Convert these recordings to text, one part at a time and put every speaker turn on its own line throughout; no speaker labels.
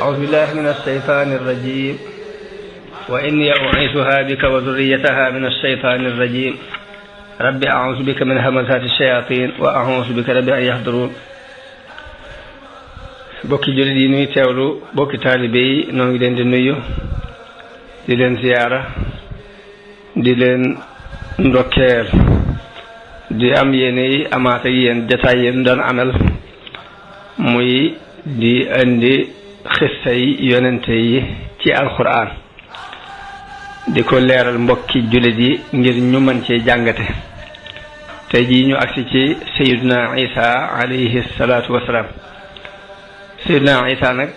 أعوذ بالله من الشيطان الرجيم وإني أعيذها بك وذريتها من الشيطان الرجيم رب أعوذ بك من همزات الشياطين وأعوذ بك رب أن يحضرون bokki jullit yi nuy teewlu bokki taalibe yi noo ngi leen di nuyu di leen ziyaara di leen ndokkeel di am yéene yi amaat ak yéen jataay yéen doon amal muy di indi xissa yi yonente yi ci alquran di ko leeral mbokki jullit yi ngir ñu mën cee jàngate tey jii ñu agsi ci sayyiduna Isa alayhi salaatu wasalaam sayyiduna Isa nag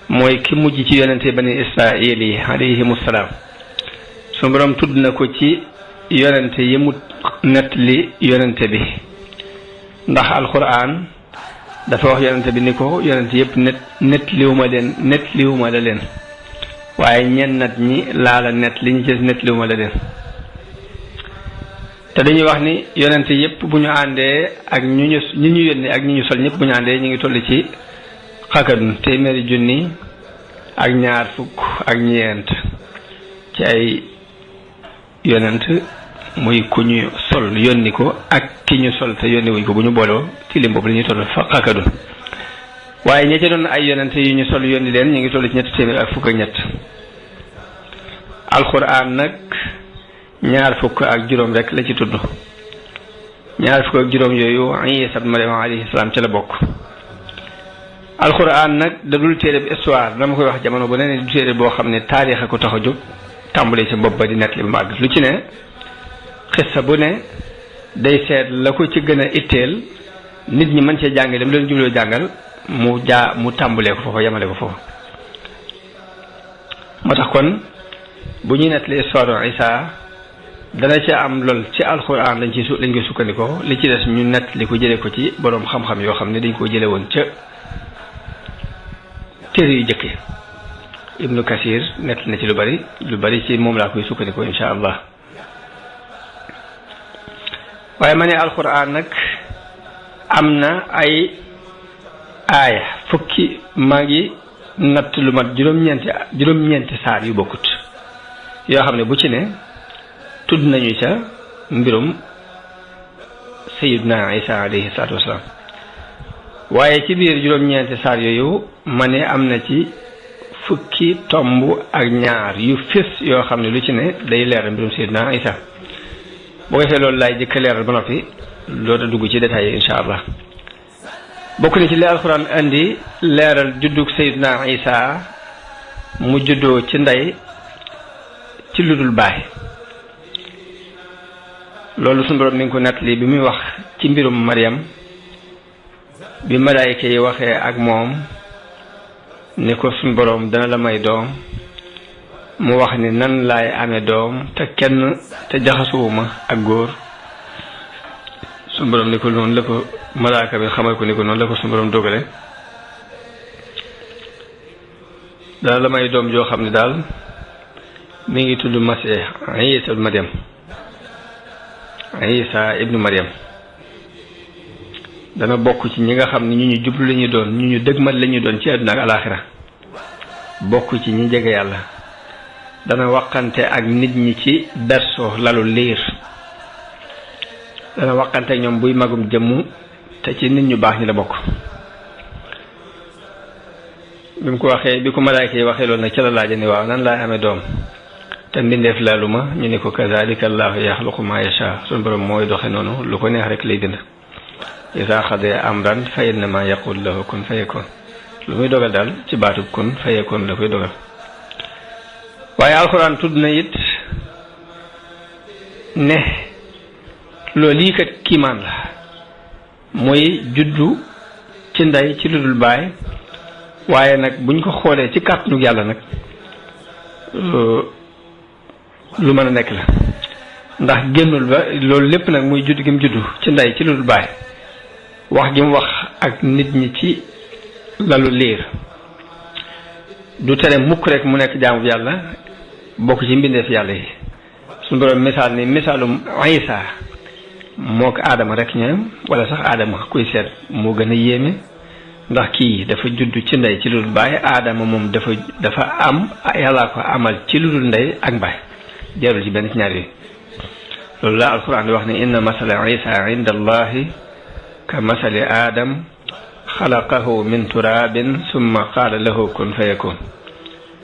mooy ki mujj ci yonente bani Israil yi alayhimu salaam su borom tudd na ko ci yonente yi mu nettali yonente bi ndax alquran dafa wax yonente bi ni ko yonente yëpp nettaliwuma la leen waaye ñennat ñi laala nett li ñu ci nettaliwuma la leen te dañuy wax ni yonente yëpp bu ñu àndee ak ñi ñu yónni ak ñi ñu sol ñëpp bu ñu àndee ñu ngi toll ci xakadun téeméeri junni ak ñaar fukk ak ñeent ci ay yonent muy ku ñu sol yónni ko ak ki ñu sol te yónni wuñ ko bu ñu booloo ci lim boobu la ñuy toll fa xakadun waaye ñi ci doon ay yonent yu ñu sol yónni leen ñu ngi toll ci ñetti téeméer ak fukk ak ñett alquran nag ñaar fukk ak juróom rek la ci tudd ñaar fukk ak juróom yooyu Isa ibn Maryam alayhi salaam ca la bokk alquran nag da dul téere bi histoire dama koy wax jamono bu ne du téere boo xam ne taarix a ko tax a jóg tàmbalee ci bopp ba di nettali ba mu àgg lu ci ne xissa bu ne day seet la ko ci gën a itteel nit ñi mën cee jàngale mu leen jubloo jàngal mu tàmbalee ko foofa yemale ko foofa moo tax kon bu ñuy nettali histoire Isa dana ci am lool ci alquran lañ koy sukkandikoo li ci des ñu nettali ko jëlee ko ci boroom xam-xam yoo xam ne dañ koo jële woon ca téere yu jëkke Ibnu Kasir nett na ci lu bari ci moom laa koy sukkandikoo insha allah waaye ma ne alquran nag am na ay aaya fukki maa ngi natt lu mat juróom-ñeenti saar yu bokkut yoo xam ne bu ci ne tudd nañu ca mbirum sayyiduna Isa alayhi salaatu wasalaam waaye ci biir juróom-ñeenti saar yooyu ma ne am na ci fukki tomb ak ñaar yu fés yoo xam ne lu ci ne day leeral mbirum sayyiduna Isa boo defee loolu laay jëkk leeral ba noppi loolu dugg ci détails yi insha allah bokk na ci li alxuraan indi leeral juddug sayyiduna Isa mu juddoo ci ndey ci ludul baay loolu suñu borom mi ngi ko nettali bi muy wax ci mbirum Maryam bi malaayika yi waxee ak moom ni ko suñu borom dana la may doom mu wax ni nan laay amee doom te jaxasuwuma ak góor suñu borom ni ko noonu la ko malaaka bi xamal ko ni ko noonu la ko suñu borom dogale dana la may doom joo xam ne daal mi ngi tudd Masih Isa ibnu Maryam dana bokk ci ñi nga xam ne ñu ñu jublu la ñu doon ñu dëgmal la ñu doon ci àdduna ak alaaxira bokk ci ñi jege yàlla dana waxante ak nit ñi ci berso lalu liir dana waxante ak ñoom buy magum jëmm te ci nit ñu baax ñi la bokk bi mu ko waxee bi ko malaayka yi waxee loolu nag ca la laaja ni waaw nan laay amee doom te mbindeef laalu ma ñu ne ko kazalika allahu yaxluqu ma yasha suñu borom mooy doxe noonu lu ko neex rek lay bind isa xadee amran fa innama yaqul lahu kun fayakun lu muy dogal daal ci baatub kun fayakun la koy dogal waaye alxuraan tudd na it ne loolu lii kat kiimaan la mooy juddu ci ndey ci ludul baay waaye nag buñ ko xoolee ci kàttanu yàlla nag lu mën a nekk la ndax génnul ba loolu lépp nag muy judd gi mu juddu ci ndey ci ludul baay wax gi mu wax ak nit ñi ci lalu liir du tere mukk rek mu nekk jaamu yàlla bokk ci mbindeef yàlla yi suñu borom misaal ni misaalum Isa moo ko aadama rek ñoom wala sax aadama kuy seet moo gën a yéeme ndax kii dafa judd ci ndey ci lu dul baay aadama moom dafa am yàllaa ko amal ci lu dul ndey ak baay jarul ci benn ci ñaar yi loolu la alquran di wax ne inna masala isa inda allahi ka masali aadam xalaqahu min turabin summa qaala lahu kun fayakun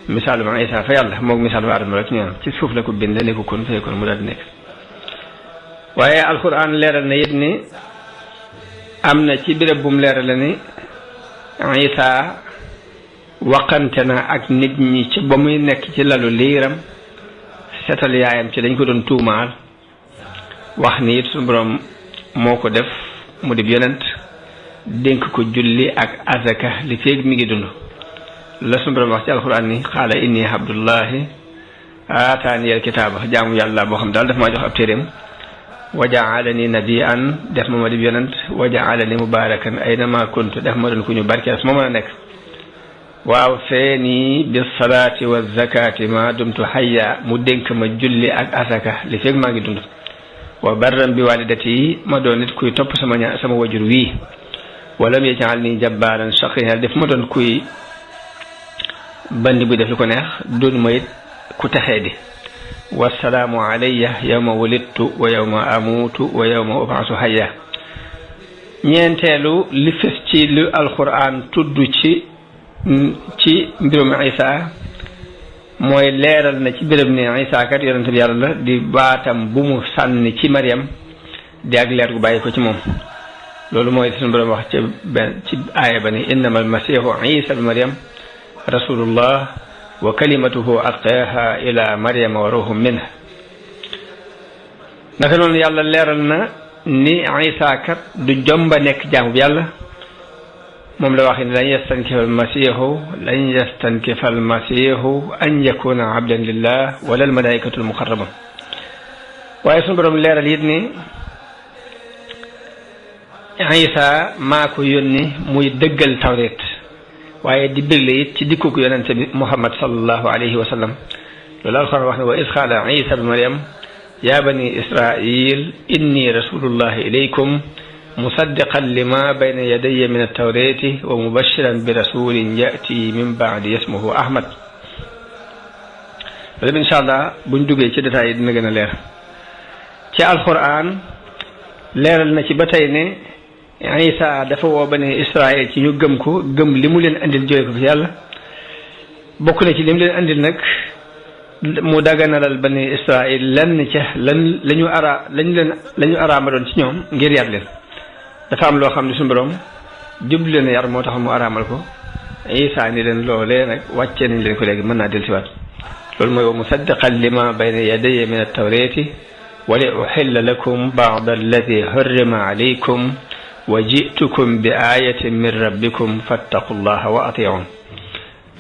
misaalum isa fa yàlla moog misaalum aadama rek ñoom ci suuf la ko bind ne ko kun fayakun mu daal di nekk waaye alquran leeral na it ni am na ci béréb bu mu leeral la ni isa waqante na ak nit ñi ci ba muy nekk ci lalu liiram setal yaayam ci dañ ko doon tuumaal wax ni it suñu borom moo ko def mu di yonent dénk ko julli ak azaka li feeg mi ngi dund la suñu borom wax ci alquran ni xaala inni abdullahi aataani alkitaaba jaamu yàlla boo xam daal daf maa jox ab téeréem wa jaalani nabiyan def ma di yonent wa jaalani mubarakan aynama kuntu def ma doon ku ñu barkeel fu ma mën a nekk waaw feeni bis salaati wa zakati ma dumtu hayya mu dénk ma julli ak azaka li feeg maa ngi dund wa barram bi walidati ma doon nit kuy topp sama wajur wii walam yaj'alni jabbaaran shaqiyyan def ma doon kuy bandi bu def lu ko neex doon ma it ku texee di wassalaamu alayya yawma wulidtu wa yawma amuutu wa yawma ub'asu hayya ñeenteelu li fes ci lu alquran tudd ci mbirum isa mooy leeral na ci béréb ne isa kat yonent bi yàlla la di baatam bu mu sànni ci Maryam di ak leer gu bàyyi ko ci moom loolu mooy suñu borom wax ci aaya ba ni innama almasihu isa bi Maryam rasulullah wa kalimatuhu alqaaha ila Maryama wa ruhum minha naka noonu yàlla leeral na ni isa kat du jomba nekk jaamu bi yàlla moom la wax ni lan yastankifa almasihu an yakuna abdan lillah wala almalaikatu almuqarrabun waaye suñu borom leeral it ni isa maa ko yónni muy dëggal tawreet waaye di bégle it ci dikku yonente bi muhammad sallallahu alayhi wa sallam loolu alquran wax ne wa iz qaala isa bi maryam ya bani israil inni rasulullahi ilaykum musaddiqan lima bayna yadayya min at-tawrati wa mubashiran bi rasulin yati min ba'di ismuhu ahmad loolu incha allah buñ duggee ci détails yi dina gën a leer ci alquran leeral na ci ba tey ne isa dafa woo bani israil ci ñu gëm ko gëm li mu leen andil jóge ko fi yàlla bokk na ci li mu leen andil nag mu daganalal bani israil lenn ca lañu araamaloon ci ñoom ngir yar leen dafa am loo xam ne suñu borom jublu leen yar moo tax mu araamal ko isa ni leen loolee nag wàccee nañ leen ko léegi mën naa dellusiwaat loolu mooy wa musaddiqan lima bayna yadayya min at-tawrati wa li uhilla lakum ba'da alladi hurrima alaykum wa jitukum bi ayatin min rabbikum fattaqullaha wa ati'un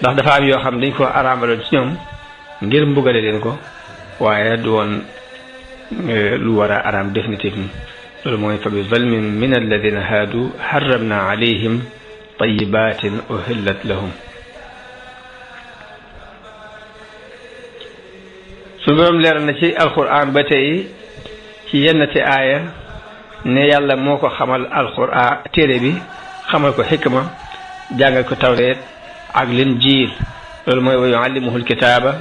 ndax dafa am yoo xam dañ ko araamaloon ci ñoom ngir mbugale leen ko waaye du woon lu war a araam définitivement loolu mooy fa bi zalmin min alladina haadu harramna alayhim tayibatin uhillat lahum su borom leeral na ci alquran ba tey ci yennati aaya ne yàlla moo ko xamal alquran téere bi xamal ko xikma jàngal ko tawreet ak linjiil loolu mooy wa yuallimuhu alkitaaba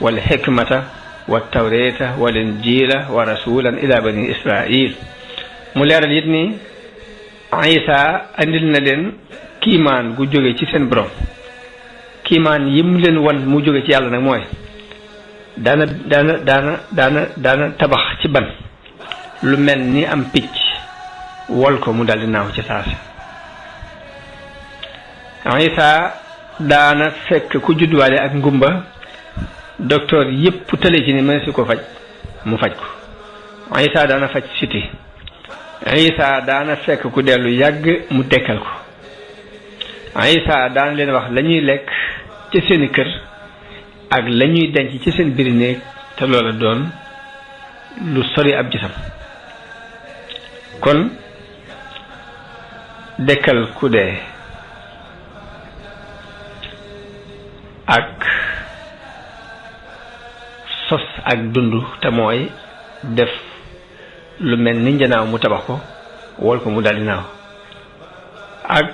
wal xikmata wa tawreeta wal injiila wa rasulan ila bani israil mu leeral it ni isa andil na leen kiimaan gu jóge ci seen borom kiimaan yim leen wan mu jóge ci yàlla nag mooy daana tabax ci ban lu mel ni am picc wol ko mu daldi naaw ci saasi isa daana fekk ku juddwaale ak ngumba docteur yépp tële ci ni mën si ko faj mu faj ko isa daana faj siti isa daana fekk ku dellu yàgg mu dekkal ko isa daana leen wax lañuy lekk ci seeni kër ak lañuy denc ci seen biir néeg te loola doon lu sori ab gisam kon dekkal ku dee ak sos ak dund te mooy def lu mel ni njanaaw mu tabax ko wol ko mu daldi naaw ak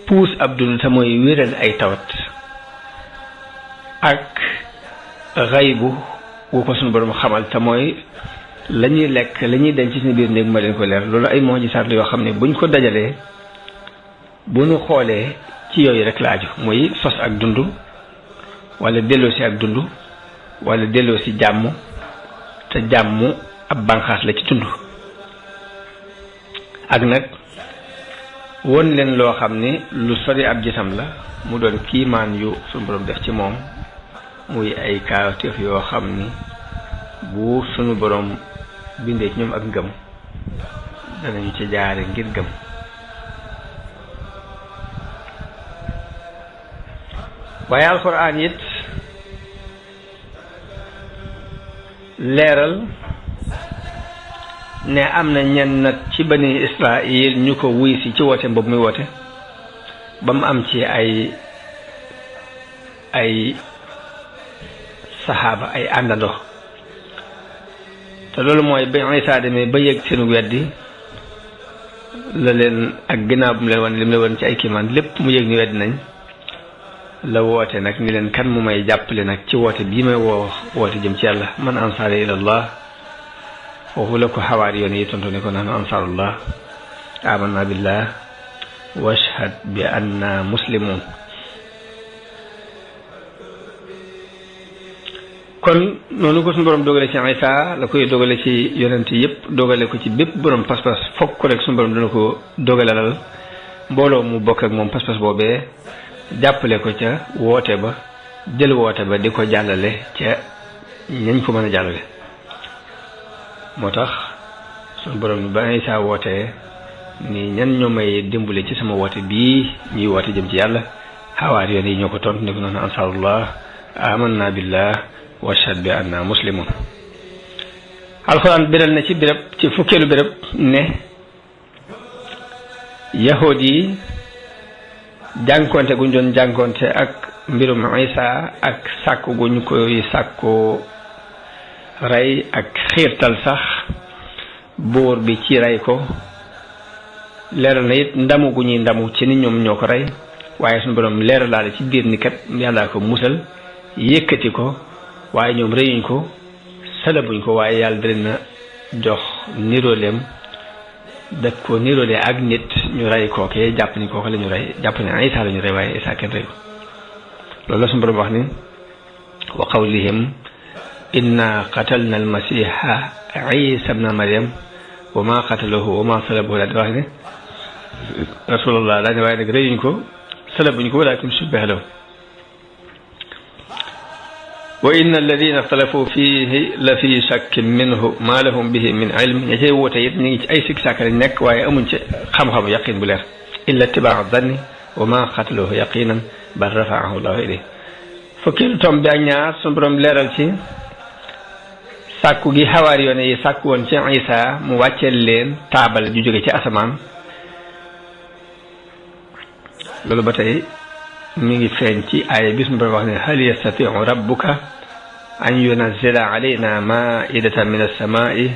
puus ab dund te mooy wéral ay tawat ak xaybu wu ko suñu borom xamal te mooy la ñuy lekk la ñuy denc ci seen biir néeg ma leen ko leer loolu ay mujisaat la yoo xam ne buñ ko dajalee bu ñu xoolee ci yooyu rek la aju muy sos ak dund wala delloo si ak dund wala delloo si jàmm te jàmm ab bànqaas la ci dund ak nag won leen loo xam ni lu sori ab gisam la mu doon kiimaan yu suñu borom def ci moom muy ay kaawteef yoo xam ni bu suñu borom bindee ci ñoom ak ngëm danañu ci jaare ngir gëm waaye alxuraan it leeral ne am na ñenn nag ci bani Israël ñu ko wuy si ci woote boobu muy woote ba mu am ci ay saxaaba ay àndandoo te loolu mooy ba Isaa demee ba yëg seenu weddi la leen ak ginnaaw bu mu leen wan li mu leen wan ci ay kiimaan lépp mu yëg ni weddi nañ la woote nag ni leen kan mu may jàppale nag ci woote bii may woote jëm ci yàlla man ansaari ilallah foofu la ko xawaari yoon yi tontu ne ko nahnu ansaarullah amanna billah washhad bi anna muslimun kon noonu ko suñu borom dogale ci Isa la koy dogale ci yonent yëpp dogale ko ci bépp borom pas-pas fokk ko rek suñu borom dana ko dogalalal mbooloo mu bokk ak moom pas-pas boobee jàppale ko ca woote ba jël woote ba di ko jàllale ca ñañ ko mën a jàllale moo tax suñu borom ba Isa wootee ni ñan ñoo may dimbale ci sama woote bii ñuy woote jëm ci yàlla xawaar yoon yi ñoo ko tontu ne ko noonu ansaarullah amanna billah washhad bi anna muslimun alxuraan biral na ci béréb ci fukkeelu béréb ne yahood yi jànkonte guñ doon jànkonte ak mbirum Isa ak sàkku guñ koy sàkku rey ak xiirtal sax buur bi ci rey ko leeral na it ndamu gu ñuy ndamu ci ni ñoom ñoo ko rey waaye suñu borom leeral laale ci biir ni kat yàllaa ko musal yëkkati ko waaye ñoom reyuñ ko salabuñ ko waaye yàlla da leen a jox nirooleem daf ko niroole ak nit ñu rey kookee jàpp ni kooke la ñu rey jàpp ne Isa la ñu rey waaye Isa kenn rey ko loolu la suñu borom wax ni wa qawlihim inna qatalna almasiha Isa ibna Maryam wa ma qataluhu wa ma salabuhu daa di wax ne rasulullah daa ne waaye nag reyuñ ko salabuñ ko walakin shubbiha lahu wa inna alladina ixtalafu fihi la fi shakkin minhu ma lahum bihi min ilm ña cay woote it ñu ngi ci ay sikk sàkk lañ nekk waaye amuñ ci xam-xamu yaqin bu leer illa tibaa zanni wa ma qataluhu yaqinan bal rafaahu llahu ilayhi fukki tom bi ak ñaar suñu borom leeral ci sàkku gi xawaar yoone yi sàkku woon ci Isa mu wàcceel leen taabal ju jóge ci asamaan loolu ba tey mi ngi feeñ ci aaya bi suñu borom wax ne hal yastatiu rabbuka an yunazzila alayna maidatan min as-samaa'i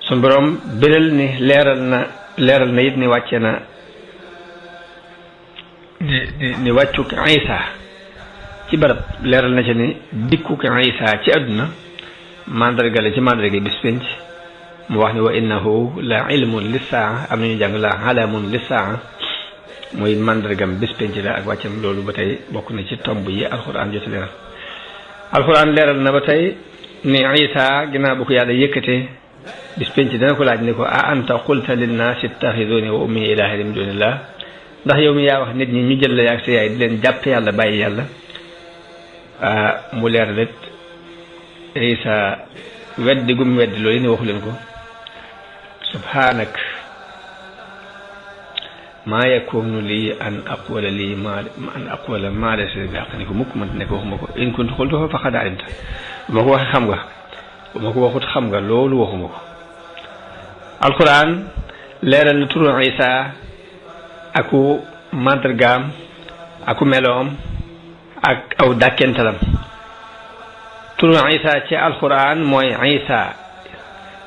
suñu borom biral ni leeral na it ni wàcce na ni wàccuk Isa ci barab leeral na ci ni dikkuk Isa ci àdduna mandarga la ci mandarga bis penc mu wax ni wa innahu la ilmun lis-saa am nañu jàng la alamun lis-saa mooy mandargam bis penc la ak wàccam loolu ba tey bokk na ci tomb yi alxuraan jot leeral alxuraan leeral na ba tey ni Isa ginnaaw bu ko yàlla yëkkatee bis penc dana ko laaj ni ko a anta qulta linnaasi ittaxiduni wa ummi ilaahayni min dunillah ndax yow mi yaa wax nit ñi ñu jël la yaag sa yaay di leen jàpp yàlla bàyyi yàlla mu leeral it Isa weddi gum weddi loolu ni waxu leen ko subhanak maa yakunu lii an aqula maa laysa li bi haqq ni ko mukk man ne ko waxuma ko in kuntu qultuhu faqad alimta bu ma ko waxee xam nga bu ma ko waxut xam nga loolu waxuma ko alquran leeral na turu Isa aku mandargaam aku meloom ak aw dàkkentalam turu Isa ci alquran mooy Isa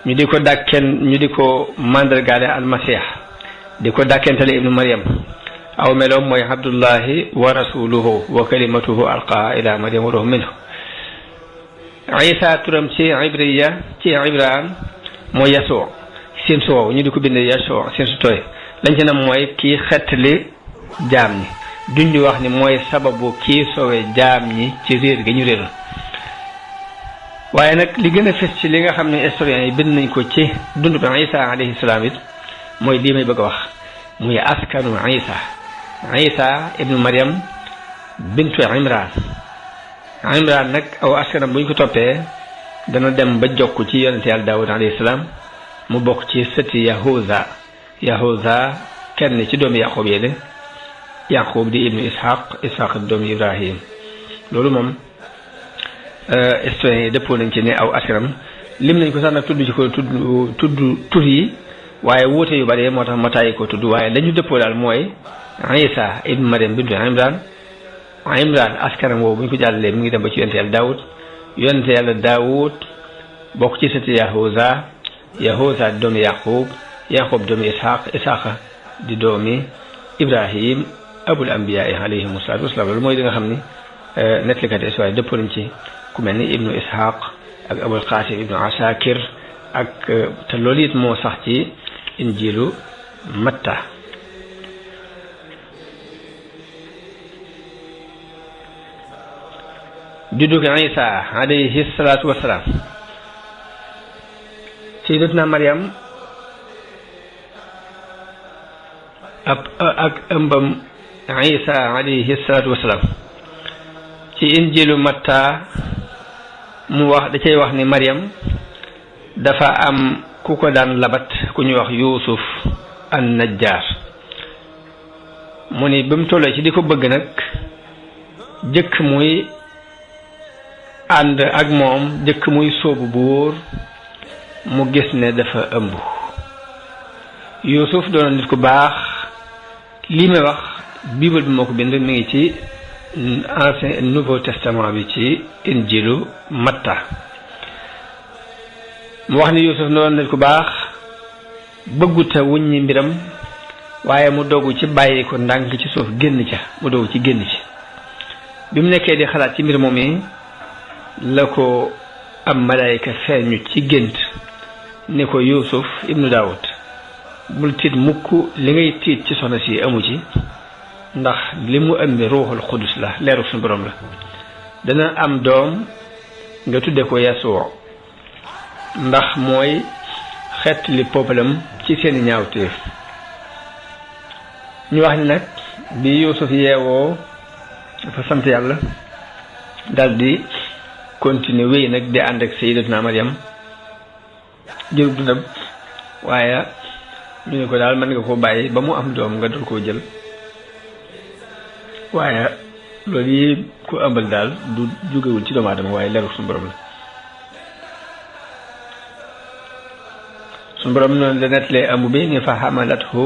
ñu di ko mandargaale almasih di ko dàkkentale ibnu Maryam aw meloom mooy abdullahi wa rasuluhu wa kalimatuhu alqaa ila maryam wa ruhun minhu. Isa turam ci ibriya ci ibraan mooy yasoo seen su wow ñu di ko bindee yasoo seen su tooy lañ ci nam mooy kii xettali jaam ñi duñ di wax ni mooy sababu kii sowe jaam ñi ci réer gi ñu réeroon. waaye nag li gën a fës ci li nga xam ne historiens yi bind nañ ko ci dund bi Isa alayhi salaam it mooy lii may bëgg a wax muy askanu Isa ibnu Maryam bintu Imran nag aw askanam bu ñu ko toppee dana dem ba jokk ci yonente yàlla Daawud alayhi salaam mu bokk ci sëti Yahuza kenn ci doomi Yaqub yéene Yaqub di ibnu Ishaq di doomi Ibrahim. loolu moom historiens yi dëppoo nañ ci ne aw askanam lim nañ ko sax nag tudd ci ko tudd tur yi waaye wuute yu bari moo tax ma tàyyi ko tudd waaye lañu dëppoo daal mooy Isa ibn Maryam bintu Imran askanam woowu bu ñu ko jàllalee mi ngi dem ba ci yonente yàlla Daawud bokk ci sëti Yahuza di doomi Yaqub doomi Ishaq di doomi Ibrahim abul anbiyaa alayhimu salaatu wasalaam. loolu mooy li nga xam ni nettalikat histoire dëppoo nañ ci ku mel ni ibnu Ishaq ak abul Qasim ibnu Asakir ak te loolu it moo sax ci injilu Matta. juddu Isa alayhi salaatu wasalaam sayyidatuna Maryam ak ëmbam Isa alayhi salaatu wasalaam ci injilu Matta mu wax da cay wax ni Maryam dafa am ku ko daan labat ku ñuy wax Yuusuf an Najjaar mu ni ba mu tollee ci di ko bëgg nag jëkk muy ànd ak moom jëkk muy sóobu bu wóor mu gis ne dafa ëmb. Yuusuf doon nit ku baax lii may wax bible bi moo ko bind mi ngi ci ancien nouveau testament bi ci injilu Matta mu wax ni Yuusuf doon nit ku baax bëgguta wuññi mbiram waaye mu dogu ci bàyyi ko ndànk ci suuf génn ca mu dogu ci génn ci bi mu nekkee di xalaat ci mbir moom yi la ko am malaayika feeñu ci gént ni ko Yuusuf ibnu Daawud bul tiit mukk li ngay tiit ci soxna si amu ci ndax li mu ëmbi ruuxul xudus la leeru suñu borom la dana am doom nga tudde ko Yasuwa ndax mooy xeet li poppalam ci seeni ñaawteef. ñu wax ni nag bi Yuusuf yeewoo dafa sant yàlla daldi continuer wéy nag di ànd ak sayyidatuna Maryam jël dundam waaye ñu ne ko daal mën nga koo bàyyi ba mu am doom nga dal koo jël waaye loolu yi ko ëmbal daal du jógewul ci doomu aadama waaye leeru suñu borom la. suñu borom noonu la nettalee ëmb bi ni fa hamalathu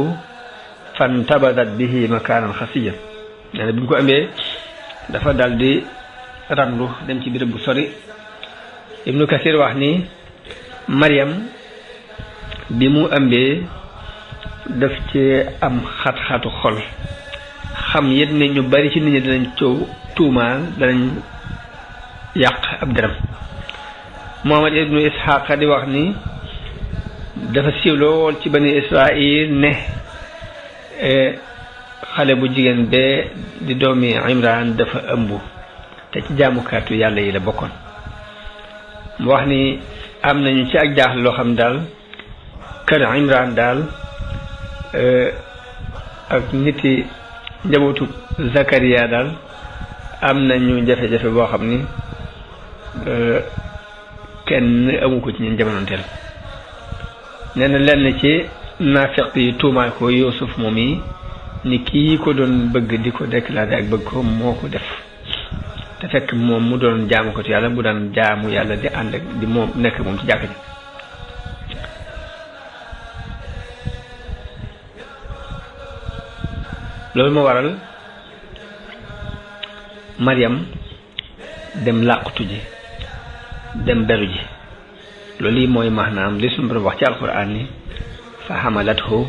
fantabadat bihi makaanan xasiyan nee na bi mu ko ëmbee dafa dal di randu dem ci béréb bu sori. Ibnu Kasir wax ni Maryam bi mu ëmbee daf ci am xat-xatu xol xam yit ne ñu bari ci nit ñi dinañ coow tuumaal danañ yàq ab deram. Muhammad ibnu Ishaq di wax ni dafa siiw lool ci bani Israil ne xale bu jigéen bee di doomi Imran dafa ëmb te ci jaamukaatu yàlla yi la bokkoon. mu wax ni am nañu ci ak jaaxle loo xam daal kër Imran daal ak niti njabootu Zakariya daal am nañu jafe-jafe boo xam ni kenn amu ko ci ñun jamonoonteel. nee na lenn ci naafiq yi tuumaal ko Yuusuf moom yi ni kii ko doon bëgg di ko déclaré ak bëgg ko moo ko def te fekk moom mu doon jaamu ko ci yàlla bu daan jaamu yàlla di ànd ak di moom nekk moom ci jàkk ji. loolu moo waral Maryam dem làqutu ji dem beru ji loolu yi mooy maanaam li suñu borom wax ci alquran ni fa hamalathu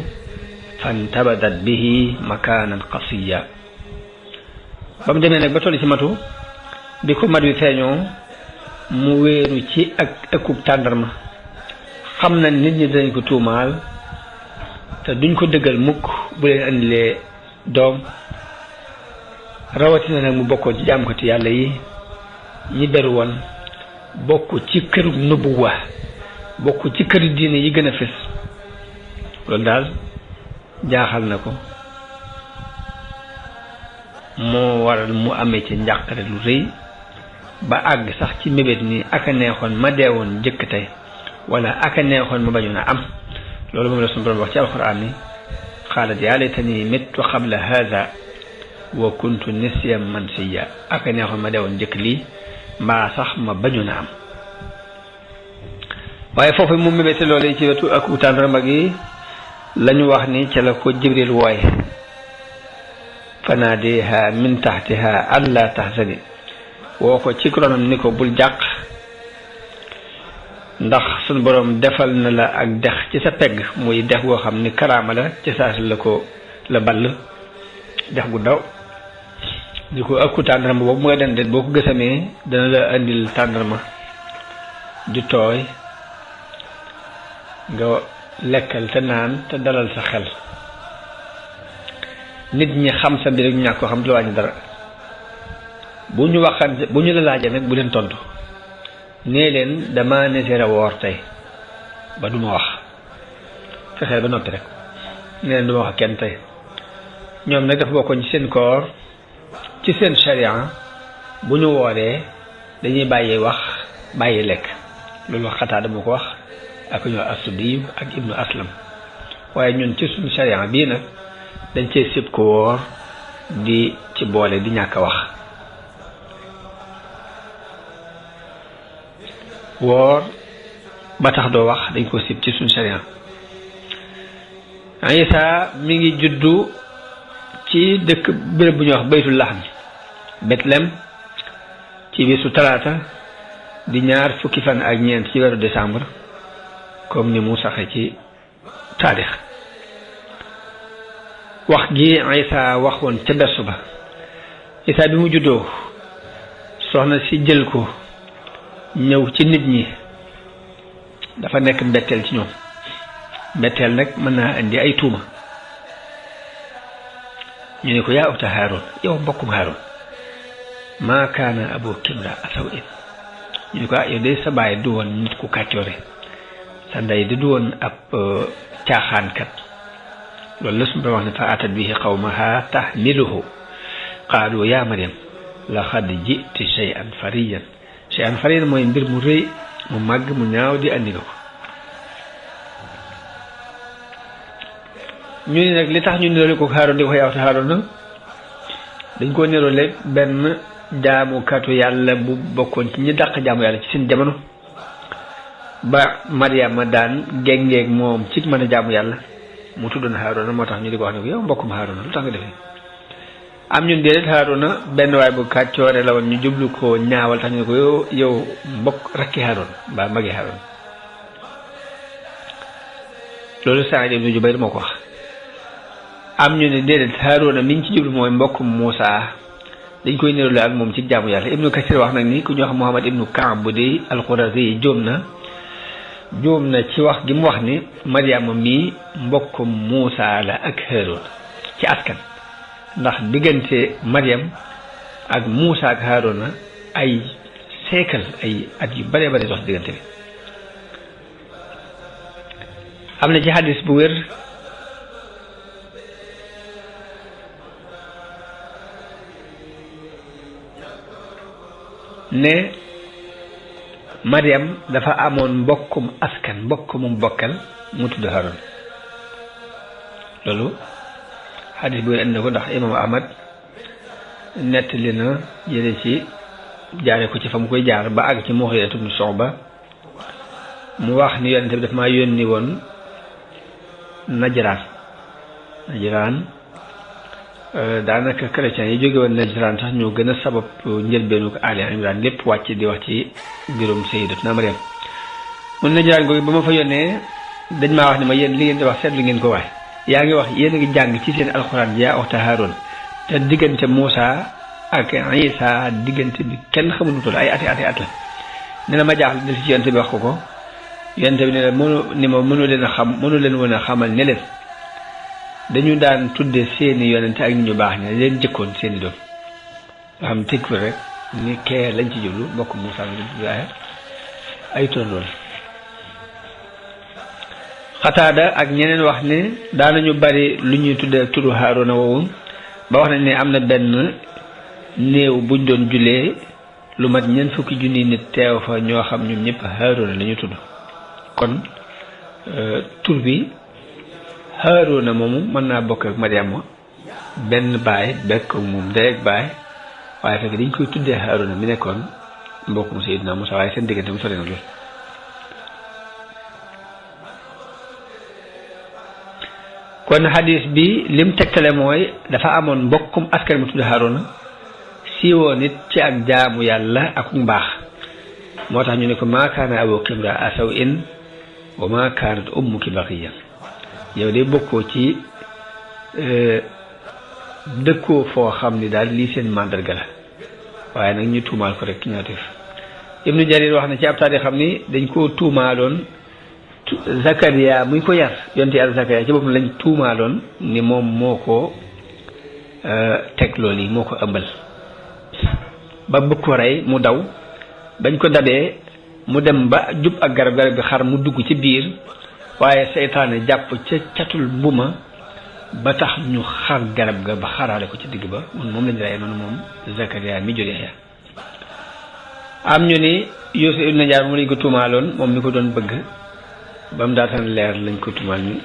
fantabadat bihi makanan qasiya ba mu demee nag ba tolli ci matu bi ko mat wi feeñoo mu wéeru ci ak ëkkub tàndarma xam na nit ñi dañ ko tuumaal te duñ ko dëggal mukk bu leen andilee doom rawatina nag mu bokkoon ci jaamkati yàlla yi ñi beru woon bokk ci këru nubuwa bokk ci këru diine yi gën a fës loolu daal jaaxal na ko moo waral mu amee ci njàqare lu rëy ba àgg sax ci mébét ni aka neexoon ma deewoon jëkk tey wala aka neexoon ma bañoon a am loolu moom la suñu borom wax ci alquran ni xaalat yaa laytanii mittu qabla haada wa kuntu nisyan mansiya aka neexoon ma deewoon jëkk lii mbaa sax ma bañoon a am waaye foofu mu mébéte loolu ci wetu ak tàndarma gi lañu wax ni ca la ko Jibril wooye fanaadiha min taxtiha alla tahzani woo ko ci ronam ni ko bul jàq ndax suñu borom defal na la ak dex ci sa pegg muy dex goo xam ni karaama la ci saas la ko la ball dex gu daw di ko ëkku tàndarma boobu mooy den det boo ko gësamee dana la indil tàndarma di tooy nga lekkal te naan te dalal sa xel nit ñi xam sa mbir ak ñu ñàkk ko xam du la wàññi dara bu ñu waxante bu ñu la laajee nag bu leen tontu nee leen dama nesera woor tey ba duma wax fexeel ba noppi rek nee leen duma wax ak kenn tey ñoom nag dafa bokkoon ci seen koor ci seen sharia bu ñu wooree dañuy bàyyi wax bàyyi lekk loolu wax xataa dama ko wax ak ñoo As-Suddi ak Ibnu Aslam waaye ñun ci suñu sharia bii nag dañ cee sib ko woor di ci boole di ñàkk a wax woor ba tax doo wax dañ ko sib ci suñu sharia Isa mi ngi juddu ci dëkk béréb bu ñuy wax Baytul Lahm Bethléem ci bisu talaata di ñaar fukki fan ak ñeent ci weeru décembre comme ni mu saxe ci taarix wax gi Isa waxoon ca bersu ba Isa bi mu juddoo soxna si jël ko ñëw ci nit ñi dafa nekk mbetteel ci ñoom mbetteel nag mën naa indi ay tuuma ñu ne ko yaa uxta Haaroon yow mbokkum Haaroon maa kaana abuki imra'a saw'in ñu ne ko yow de sa baay du woon nit ku kàccoore sa ndey di du woon ab caaxaankat loolu la suñu wax ne fa atat bihi qawmaha tahmiluhu qaalu yaa Maryam laqad ji'ti shay'an fariyan mooy mbir mu rëy mu màgg mu ñaaw di andi nga ko ñu ne nag li tax ñu niroole ko Haaroon di ko yaa uxta Haaroon na dañ koo niroole benn jaamukatu yàlla bu bokkoon ci ñi dàq jaamu yàlla ci seen jamono ba Maryama daan géngeeg moom ci mën a jaamu yàlla mu tuddoon Haaruna moo tax ñu di ko wax ne ko yow mbokkum Haaruna lu tax nga defee am ñun déedéet Haaruna benn waay bu kàccoore la woon ñu jublu ko ñaawal tax ñu ne ko yow mbokk rakki Haaruna mbaa magi Haaruna loolu Saïd ibn Jubayr moo ko wax am ñu ne déedéet Haaruna mi ngi ci jublu mooy mbokkum Muusa dañ koy nirole ak moom ci jaamu yàlla Ibnu Kasir wax nag ni ku ñu wax Muhammad ibnu Kaab bu di al-Qurazi jóom na ci wax gi mu wax ni Maryama mii mbokkum Muusa la ak Haarun ci askan ndax diggante Maryam ak Muusa ak Haaruna ay siècle ay at yu bare bare dox diggante bi am na ci hadis bu wér ne Maryam dafa amoon mbokkum askan mbokkumum bokkal mu tudd Haarun loolu xadis bi indi na ko ndax imam Ahmad nettali na jële ci jaare ko ci fa mu koy jaar ba àgg ci Mughira ibn Shu'ba mu wax ni yonente bi daf maa yónni woon Najraan daanaka chrétiens yi jóge woon Najraan sax ñoo gën a sabab njëlbeenu ko Ali Imran lépp wàcc di wax ci mbirum Sayyidatuna Maryam mun Najraan googu ba ma fa yónnee dañ maa wax ne ma yéen li ngeen di wax seetlu ngeen ko waay yaa ngi wax yéen a ngi jàng ci seen alxuraan yaa waxta Haaroon te diggante Muusa ak Isa diggante bi kenn xamul lu toll ay ati la nee na ma jaaxle del ci yonte bi wax ko yonte bi ne mënu leen woon a xamal ne leen dañu daan tudde seeni yonente ak nit ñu baax ne leen jëkkoon seeni doom nga xam tëgg rek ni kee lañ ci jublu mbokk Muusa bi ay tondool Xataada ak ñeneen wax ne daanañu bari lu ñuy tudde turu Haaruna woowu ba wax nañ ne am na benn néew buñ doon jullee lu mat ñeent fukki junni nit teew fa ñoo xam ñoom ñëpp Haaruna la ñu tudd kon tur bi Haaruna moomu mën naa bokk ak Mariama benn baay bekk moom ndey ak baay waaye fekk dañ koy tuddee Haaruna mi nekkoon mbokkum Seydina Musaa waaye seen diggante mu sore na lool kon hadis bi lim tegtale mooy dafa amoon mbokkum askan mu tudd Haaruna siiwoo nit ci ak jaamu yàlla ak mbaax moo tax ñu ne ko maa kaana abuki imra'a saw'in wa maa kaanat ummuki baghiya yow de bokkoo ci dëkkoo foo xam ni daal lii seen mandarga la waaye nag ñu tuumaal ko rek ñoo def Ibnu Jarir wax na ci ab taarix xam ni dañ koo tuumaaloon Zakariya muy ko yar yonte yàlla Zakariya ci boppam lañ tuumaaloon ni moom moo ko teg loolu yi moo ko ëmbal ba bëgg ko rey mu daw bañ ko dabee mu dem ba jub ak garab bi xar mu dugg ci biir waaye seytaane jàpp ca catul mbuma ba tax ñu xar garab ga ba xaraale ko ci digg ba moom lañ rey noonu moom Zakariya mi jur Yaxya am ñu ni Yuusuf ibn Najaar moom lañ ko tuumaaloon moom mi ko doon bëgg ba mu daataan leer lañ ko tuumaal ni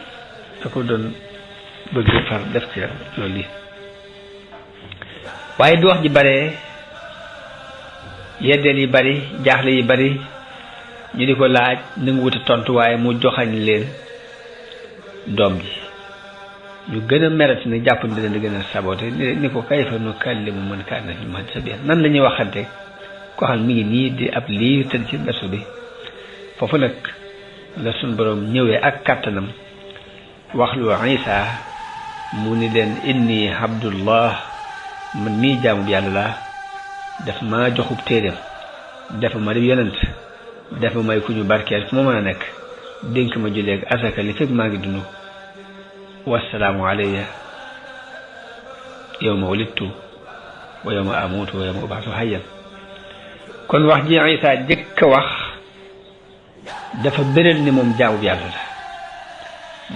da ko doon bëgg far def ci loolu lii waaye bi wax ji bare yeddeel yi bari jaaxle yi bari ñu di ko laaj nangu wuta tontu waaye mu joxañ leen doom ji ñu gën a merati nag jàpp ni leen di gën a saboté ni ko kayfa nukallimu man kaana fil mahdi sabiyyan nan la ñuy waxante ko xam mi ngi nii di ab lii tëdd ci bersu bi foofu nag la suñ borom ñëwee ak kàttanam wax lu Isa mu ni leen inni abdullah man mii jaamu bi yàlla laa daf ma joxub téeréem dafa ma di yonent dafa may ku ñu barkeel fu ma mën a nekk dénk ma julleeg asaka li fekk maa ngi dund wassalaamu alayya yawma wulidtu wa yawma amutu wa yawma ub'athu hayyan kon wax ji Isa jëkk a wax dafa beneen ni moom jaamu bi yàlla la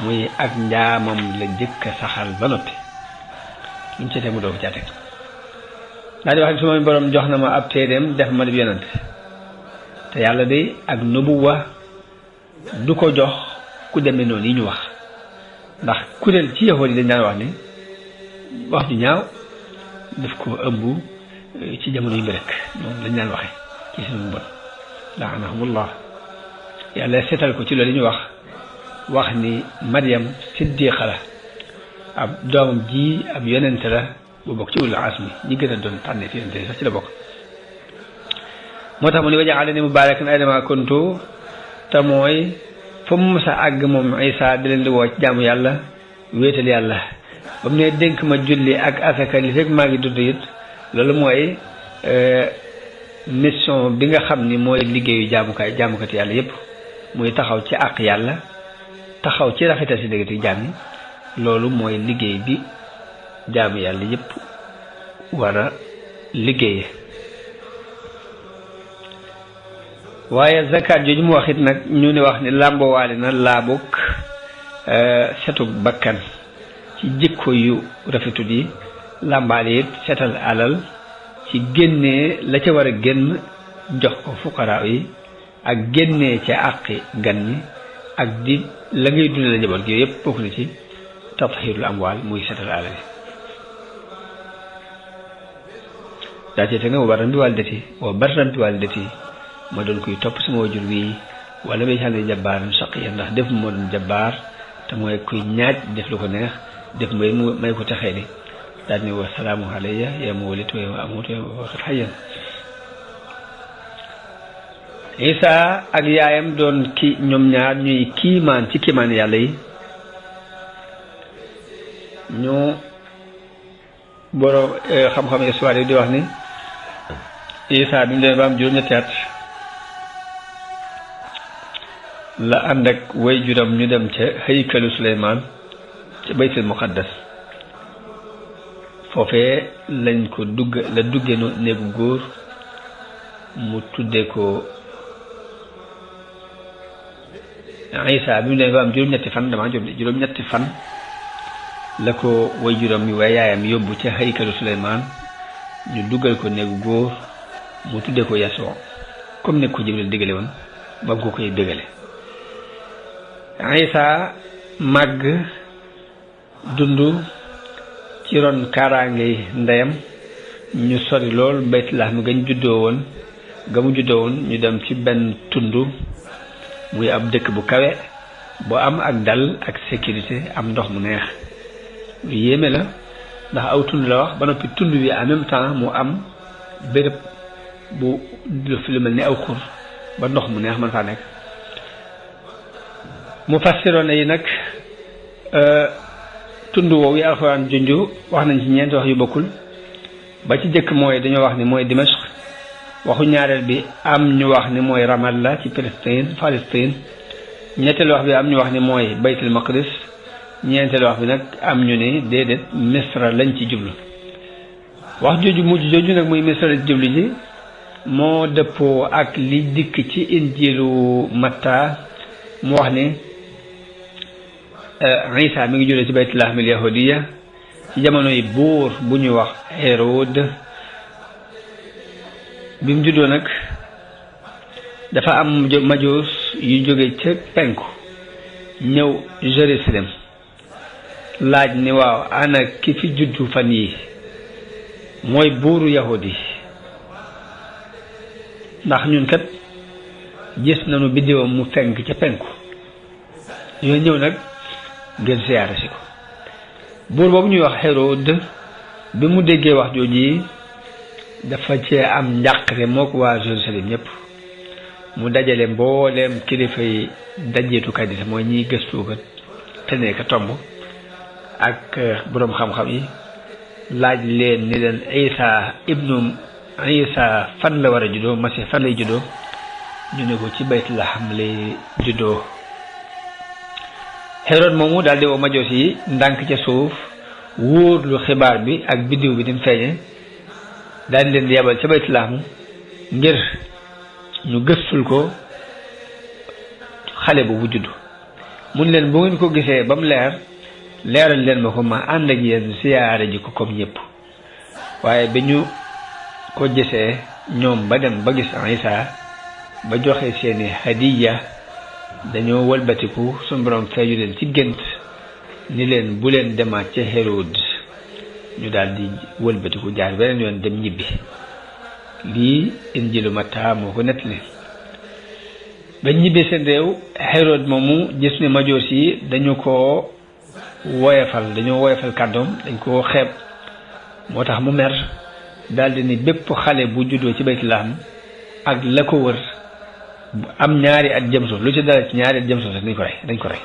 muy ak njaamam la jëkk a saxal ba noppi luñ ci tee mu doog caa teg daal di wax ne su ma borom jox na ma ab téeréem def ma di yonent te yàlla de ak nubuwa du ko jox ku demee noonu yi ñu wax ndax kuréel ci yahood yi dañ daan wax ni wax ju ñaaw daf ko ëmb ci jamono yu rek moom lañ daan waxe ci sunu bon laanahumullah yàlla seetal ko ci loolu ñu wax ni Maryam siddiqa la ab doomam ji ab yonente la bu bokk ci ulul azmi ñi gën a doon tànne fi yonente sax ci la bokk moo tax mu ni waja'alani mubarakan aynama kuntu te mooy fa mu mës a àgg moom Isa di leen di woo ci jaamu yàlla wéetal yàlla ba mu ne dénk ma julli ak asaka li fekk maa ngi dund it loolu mooy mission bi nga xam ni mooy liggéeyu jaamukati yàlla yépp muy taxaw ci àq yàlla taxaw ci rafetal si diggante jaam yi loolu mooy liggéey bi jaamu yàlla yépp war a liggéeye waaye zakat jooju mu wax it nag ñu ni wax ni làmboowaale na laabuk setuk bakkan ci jikko yu rafetul yi làmbaale it setal alal ci génnee la ca war a génn jox ko fuqaraa yi ak génnee ca àqi gan ñi ak di la ngay dundee la njaboot gi yëpp bokk na ci tathiirul amwaal muy setal alal yi daa ci te nga wa barran bi waalidati ma doon koy topp sama wajur wi wala may xam ne jabbaaran shaqiya ndax def moo doon jabbaar te mooy kuy ñaaj def lu ko neex def may ko texee ni daal ni wa salaamu alayya yawma wulidtu wa yawma amuutu wa yawma ub'athu hayyan Isa ak yaayam doon ki ñoom ñaar ñuy kiimaan ci kiimaan yàlla yi ñu borom xam-xam histoire yi di wax ni Isa bi mu demee ba am juróom-ñetti at la ànd ak way juram ñu dem ca haykalu Suleymaan ca baytul muqaddas foofee lañ ko dugge néegu góor mu tudde ko Isa bi mu demee ba am juróom-ñetti fan la ko way juram mi waaye yaayam yóbbu ca haykalu Suleymaan ñu duggal ko néegu góor mu tudde ko Yasoo comme ne ko Jibril digale woon ba mu ko koy dégale Isa màgg dund ci ron kaaraange ndeyam ñu sori lool Baytulaham ga mu juddoo woon ñu dem ci benn tund muy ab dëkk bu kawe bu am ak dal ak sécurité am ndox mu neex lu yéeme la ndax aw tund la wax ba noppi tund bi en même temps mu am béréb bu fi lu mel ni aw xur ba ndox mu neex man faa nekk mu fassiroon yi nag tund woowu yi alxuraan junju wax nañ ci ñeenti wax yu bokkul ba ci jëkk mooy dañoo wax ni mooy Dimashq waxu ñaareel bi am ñu wax ni mooy Ramallah ci Palestine ñetteelu wax bi am ñu wax ni mooy Baytul Maqdis ñeenteelu wax bi nag am ñu ni déedéet Misra lañ ci jublu wax jooju mujj jooju nag muy Misra lañ ci jublu ji moo dëppoo ak li dikk ci injilu Matta mu wax ni Isa mi ngi juddoo ci Baytulaham al yahudiya ci jamono yi buur bu ñuy wax Hérode bi mu juddoo nag dafa am majuus yu jóge ca penku ñëw Jérusalem laaj ni waaw ana ki fi juddu fan yi mooy buuru yahudi ndax ñun kat gis nañu biddiwam mu fenk ca penku ñoo ñëw nag ngir siyaare si ko buur boobu ñuy wax Hérode bi mu déggee wax jooji dafa cee am njàqare mook waa Jérusalem ñëpp mu dajale mbooleem kilifa yi dajeetukat yi mooy ñiy gëstukat te nekk tomb ak boroom xam-xam yi laaj leen ni leen Isa fan la war a juddoo Masiix fan lay juddoo ñu ne ko ci Baytulaham lay juddoo Hérode moomu daal di woo majoos yi ndànk ca suuf wóorlu xibaar bi ak biddiw bi ni mu feeñe daal di leen di yebal ca Baytulaham ngir ñu gëstul ko xale bu judd mun leen bu ngeen ko gisee ba mu leeral leen ma ko ma ànd ak yéen siyaare ji ko comme ñëpp waaye bi ñu ko gisee ñoom ba dem ba gis Isa ba joxe seeni hadiya dañoo wëlbatiku suñu borom feeñu leen ci gént ni leen bu leen demaat ca Hérode ñu daal di wëlbatiku jaar beneen yoon dem ñibbi lii injilu Matta moo ko nettali ba ñibbee seen réew Hérode moomu gis ne majoos yi dañoo woyefal kàddoom dañ koo xeeb moo tax mu mer daldi ni bépp xale bu juddoo ci Baytulaham ak la ko wër am ñaari at jëm suuf lu ci dara ci ñaari at jëm suuf dañ ko rey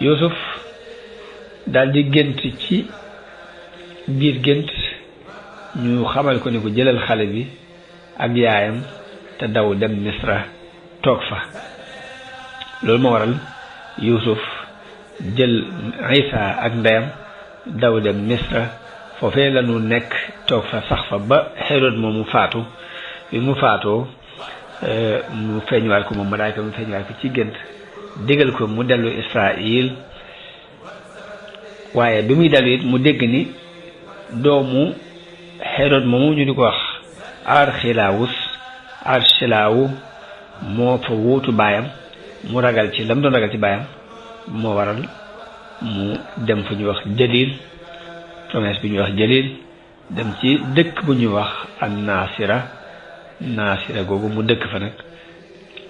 Yuusuf daldi gént ci biir gént ñu xamal ko ni ko jëlal xale bi ak yaayam te daw dem Misra toog fa loolu moo waral Yuusuf jël Isa ak ndeyam daw dem Misra foofee la ñu nekk toog fa sax fa ba Hérode moom mu faatu bi mu faatoo mu feeñuwaat ko moom malaayka mu feeñuwaat ko ci gént digal ko mu dellu Israël waaye bi muy dellu it mu dégg ni doomu Hérode moomu ñu di ko wax Archelawu moo fa wuutu baayam mu ragal ci lam doon ragal ci baayam moo waral mu dem fu ñuy wax Jalil promesse bi ñuy wax Jalil dem ci dëkk bu ñuy wax ak Naasira googu mu dëkk fa nag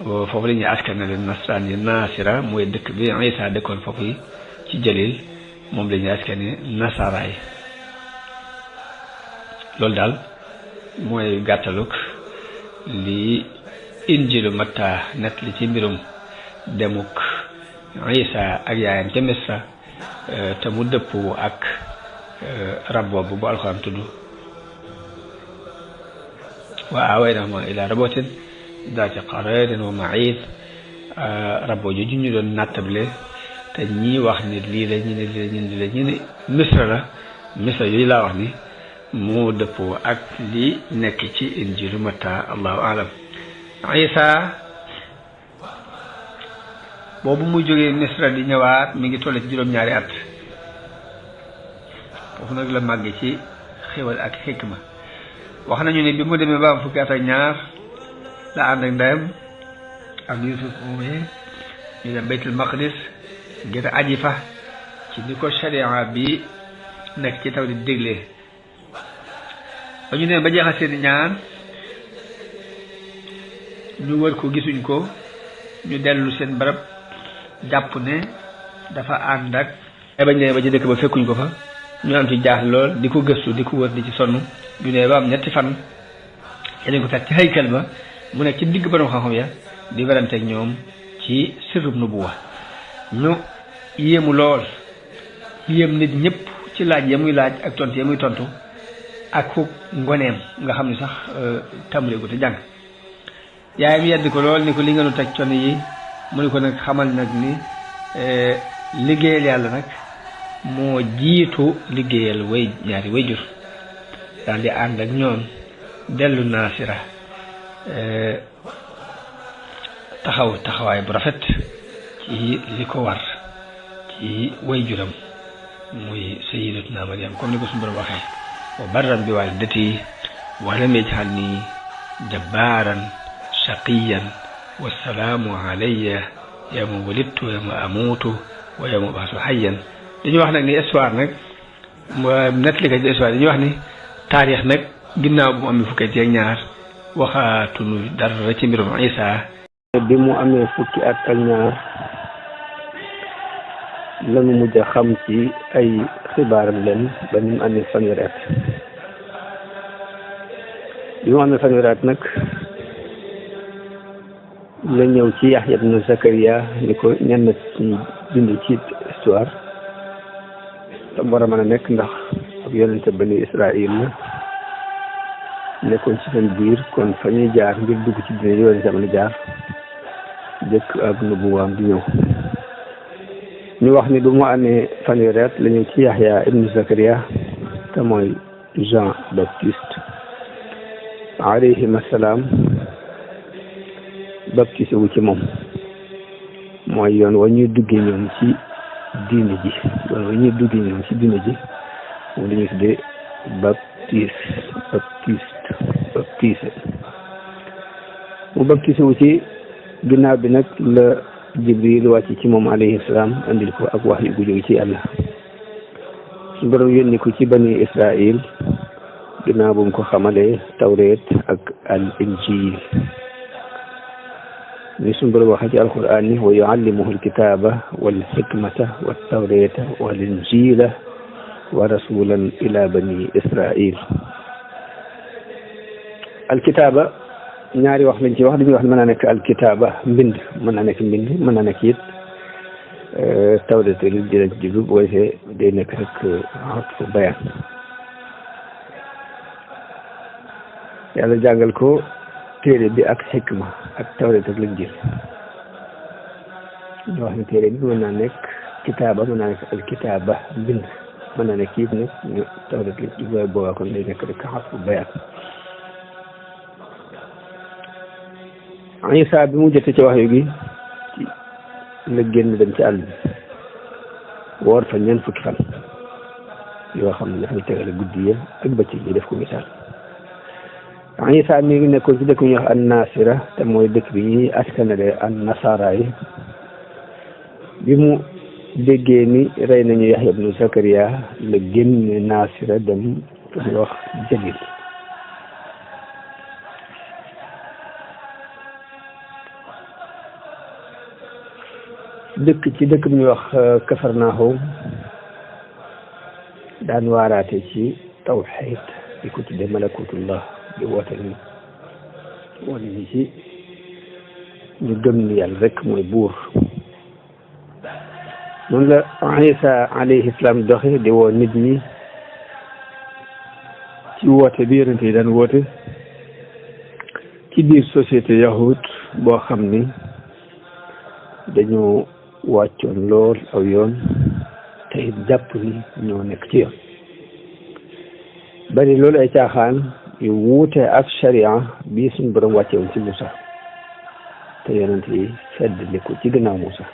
foofu la ñuy askanale nasraan yi Naasira mooy dëkk bi Isa dëkkoon foofu yi ci Jalil moom la ñuy askane nasara yi loolu daal mooy gàttaluk li injilu Matta nett li ci mbirum demuk Isa ak yaayam ca Misra te mu dëppoo ak rab boobu bu alxuraan tudd wa aawaynahuma ila rabotin daati qararin wa maid rab boobu ju ñu doon nattable te ñii wax ni lii la ñu ne lii la ñu ne ñu ne misra la misra yooyu laa wax ni moo dëppoo ak li nekk ci injilu Matta allahu alam Isa boobu muy jógee misra di ñëwaat mi ngi toll ci juróom-ñaari at foofu nag la màgg ci xéwal ak xikma wax nañu ne bi mu demee ba am fukki at ak ñaar la ànd ak ndeyam ak Yusuf moomee ñu dem Baytul Maqdis ngir aji fa ci ni ko sharia bi nekk ci taw di déglee ba ñu ne ba jeexal seeni ñaan ñu wër ko gisuñ ko ñu dellu seen barab jàpp ne dafa ànd ak bañ ne ba ci dëkk ba fekkuñ ko fa ñu am ci jaax lool di ko gëstu di ko wër di ci sonn ñu ne ba am ñetti fan dañ ko fekk ci haykal ba mu nekk ci digg borom xam-xam ya di werante ak ñoom ci sirrub nubuwa ñu yéemu lool yéem nit ñëpp ci laaj ya muy laaj ak tontu ya muy tontu ak fu ngoneem nga xam ne sax tàmbalee ko te jàng yaayam yedd ko lool ni ko li nga nu teg coono yi mu ne ko nag xamal nag ni liggéeyal yàlla nag moo jiitu liggéeyal ñaari wayjur daal di ànd ak ñoom dellu naasira taxawaay bu rafet ci li ko war ci wayjuram muy sayyidatuna Maryam comme ni ko suñu borom waxee wa barran bi walidati wa lam yaj'alni jabbaaran shaqiyan wassalaamu alayya yawma wulidtu wa yawma amuutu wa yawma ub'athu hayyan dañuy wax nag ni histoire nag nettali ka ci histoire dañuy wax ni taarix nag ginnaaw bu mu amee fukki at ak ñaar waxaatunu dara ci mbirum Isa
bi mu amee fukki at ak ñaar lanu mujj a xam ci ay xibaaram leen ba ni mu amee fanweeri at bi mu amee fanweeri at nag la ñëw ci Yaxya ibnu Zakariya ni ko ñenn ci bind ci histoire tam war a mën a nekk ndax ab yonente bani Israil la nekkoon ci seen biir kon fa ñuy jaar ngir dugg ci dina yonente mën a jaar jëkk ak nubuwaam di ñëw ñu wax ni bu mu amee fanweeri at la ñëw ci Yaxya ibnu Zakariya te mooy Jean Baptiste alayhim assalaam baptisé wu ci moom mooy yoon wa ñuy duggee ñoom ci diine ji yoon wa ñuy duggee ñoom ci diine ji moom la ñuy tuddee baptisé mu baptisé wu ci ginnaaw bi nag la Jibril wàcc ci moom alayhi salaam andil ko ak wax yu gu jóge ci yàlla su borom yónni ko ci bani Israil ginnaaw bu mu ko xamalee tawreet ak al injil ni suñu borom waxee ci alquran ni wa yuallimuhu alkitaba wal hikmata wat tawreta wal injila wa rasulan ila bani Israil alkitaba ñaari wax lañ ci wax dañuy wax mën naa nekk alkitaba mbind mën naa nekk mbind mën naa nekk it tawreta li dina ci jublu bu koy day nekk rek atfu bayaan yàlla jàngal ko téere bi ak xikma ak tawreet ak linjiil ñu wax ne téere bi mën naa nekk kitaaba mën naa nekk al kitaaba mbind mën naa nekk it nag tawreet linjiil waaye boobaa kon day nekk rek atfu bayaan Isa bi mu jotee ci wax yu gi la génn dem ci àll bi woor fa ñeent fukki fan yoo xam ne dafay tegale guddi ya ak bëccëg yi def ko misaal Isa mi ngi nekkoon ci dëkk bi ñuy wax an Nasira te mooy dëkk bi ñuy askanale an Nasara yi bi mu déggee ni rey nañu Yaxya ibnu Zakariya la génne Nasira dem fu ñuy wax Jalil dëkk ci dëkk bi ñuy wax Kafarnaahum daan waaraate ci tawxiid di ko tudde malakutullah di woote ni wane ni ci ñu gëm ni yàlla rek mooy buur noonu la Isa alayhi salaam doxe di woo nit ñi ci woote bi yonente yi daan woote ci biir société yahud boo xam ni dañoo wàccoon lool aw yoon te it jàpp ni ñoo nekk ci yoon bari loolu ay caaxaan yu wuute ak sharia bii suñ borom wàcce woon ci Moussa te yonent yi feddli ko ci gannaaw Moussa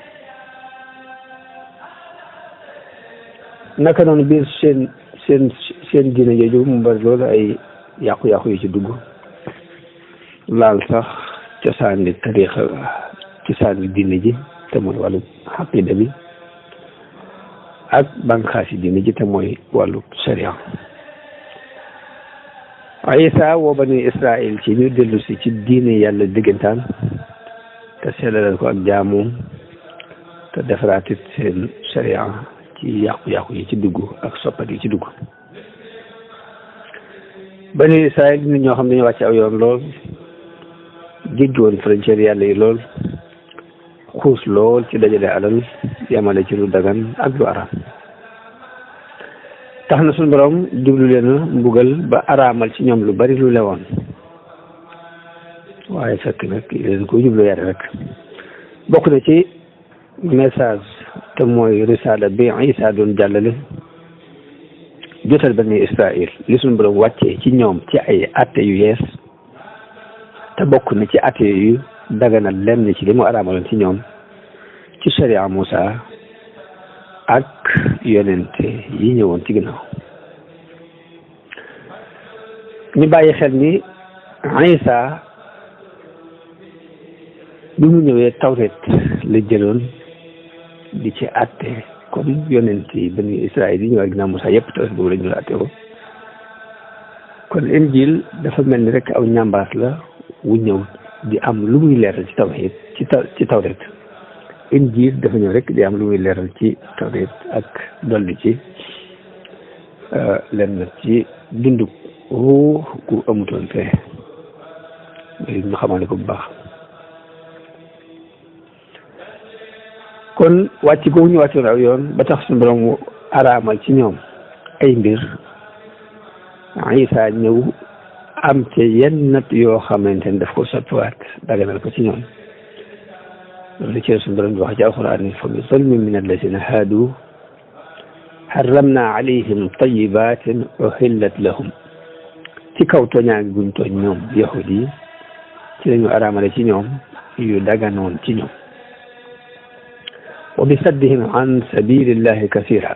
naka noonu biir seen diine jooju mu bari loolu ay yàqu-yàqu yu ci dugg laal sax cosaani tariixa cosaani diine ji te mooy wàllu xaqida bi ak bànqaasi diine ji te mooy wàllu sharia Isa woo bani Israël ci ñu dellu si ci diine yàlla diggantaan te sellalal ko ak jaamoom te defaraatit seen sharia ci yàqu-yàqu yi ci dugg ak soppat yi ci dugg bani Israël nit ñoo xam ne dañu wàcc aw yoon lool jéggi woon frontière yàlla yi lool xuus lool ci dajale alal yamale ci lu dagan ak lu araam tax na suñu borom jublu leen a mbugal ba araamal ci ñoom lu bari lu lewoon waaye fekk nag leen ko jublu yare rek bokk na ci message te mooy risaala bi Isa doon jàllale jotal bani Israël li suñu borom wàccee ci ñoom ci ay atte yu yees te bokk na ci atte yu daganal lenn ci li mu araamaloon ci ñoom ci sharia Moussa ak yonente yi ñëwoon ci ginnaaw ñu bàyyi xel ni Isa bi mu ñëwee tawret la jëloon di ci atte comme yonente yi bani Israël yi ñëw ak ginnaaw Moussa yëpp tawret boobu la ñu la atte ko kon injil dafa mel ni rek aw ñambaas la wu ñëw di am lu muy leeral ci tawhid ci tawret injil dafa ñëw rek di am lu muy leeral ci tawret ak dolli ci lenn ci dundu ruux gu amutoon fee ñu xamale ko bu baax kon wàcc googu ñu wàccoon aw yoon ba tax suñu borom araamal ci ñoom ay mbir Isa ñëw am ci yenn nat yoo xamante ne daf ko sottiwaat daganal ko ci ñoom loolu ci suñu borom di wax ci alquran ni fa bi zulmin min allazina haadu harramna alayhim tayibatin uhillat lahum ci kaw tooñaangi guñ tooñ ñoom yahud yi ci lañu araamale ci ñoom yu daganoon ci ñoom wa bi saddihim an sabilillahi kasira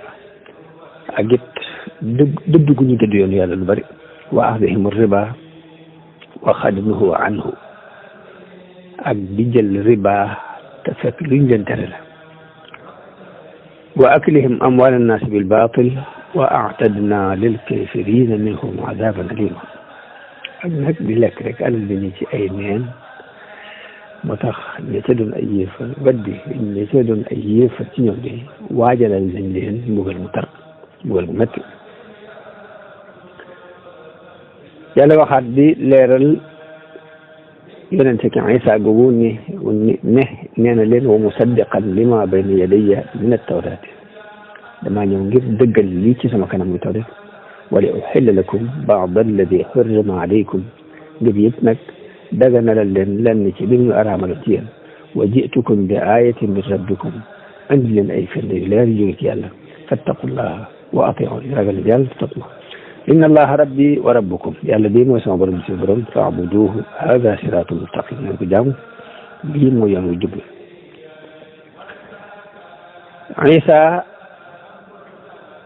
ak it dëdd gu ñu dëdd yoon yàlla lu bari wa axdihim riba wa xadnuhu anhu ak di jël riba te fekk luñ leen tere la wa aklihim amwal annaas bil baatil wa a'tadna lil kafirina minhum adaban alima ak nag di lekk rek alal bi ni ci ay neen moo tax ña ca doon ay yéefar weddi ña ca doon ay yéefar ci ñoom de waajalal nañ leen mbugal mu tar mbugal mu metti yàlla waxaat di leeral yonente ki Isa googu nee na leen wa musaddiqan lima bayna yadayya min at-tawraat damaa ñëw ngir dëggal lii ci sama kanam muy tawreet wa li uhilla lakum ba'da alladi hurrima alaykum ngir yëpp nag daganalal leen lenn ci li ñu araamaloon ci yéen wa ji'tukum bi ayatin min rabbikum andi leen ay firnde yu leer yu jóge ci yàlla fattaqullaha wa ati'uun ragal yàlla topp ma inna allaha rabbi wa rabbukum yàlla bii mooy sama borom si borom fa'buduhu hada siratul mustaqim nañ ko jaamu lii mooy yoon wu jub Isa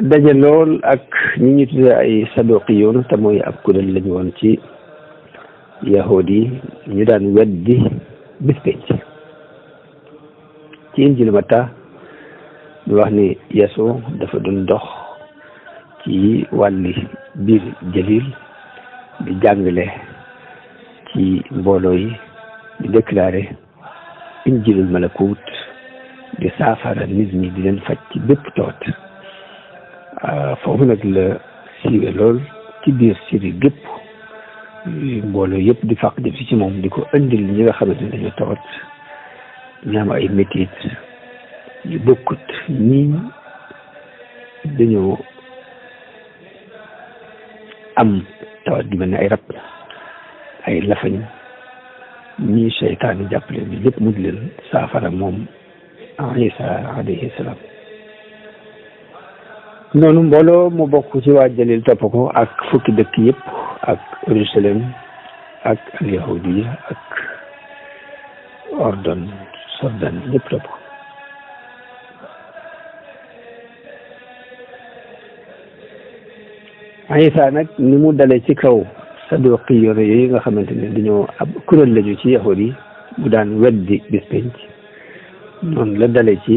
daje lool ak ñi ñu tudde ay saduqiyoon te mooy ab kuréel lañu woon ci yahud yi ñu daan weddi bis penc ci injil Matta ñu wax ni Yesu dafa doon dox ci wàlli biir Jalil di jàngale ci mbooloo yi di déclaré injilul malakut di saafara nit ñi di leen faj ci bépp tawat foofu nag la siiwe lool ci biir Syrie gépp mbooloo yëpp di fàq jëm si ci moom di ko indil ñi nga xamante ne dañoo tawat ñu am ay métit yu bokkut ñii dañoo am tawat gi mel ne ay rab ay lafañ ñii seytaan yi jàpp leen bi lépp mu di leen saafara moom Isa alayhi salaam. noonu mbooloo mu bokk ci waa Jalil topp ko ak fukki dëkk yëpp ak Jérusalem ak al yahudiya ak ordon Sordan ñëpp topp ko. Isa nag ni mu dalee ci kaw saduqi yooyu nga xamante ne dañoo ab kuréel lañu ci yahud yi bu daan weddi bis penc noonu la dalee ci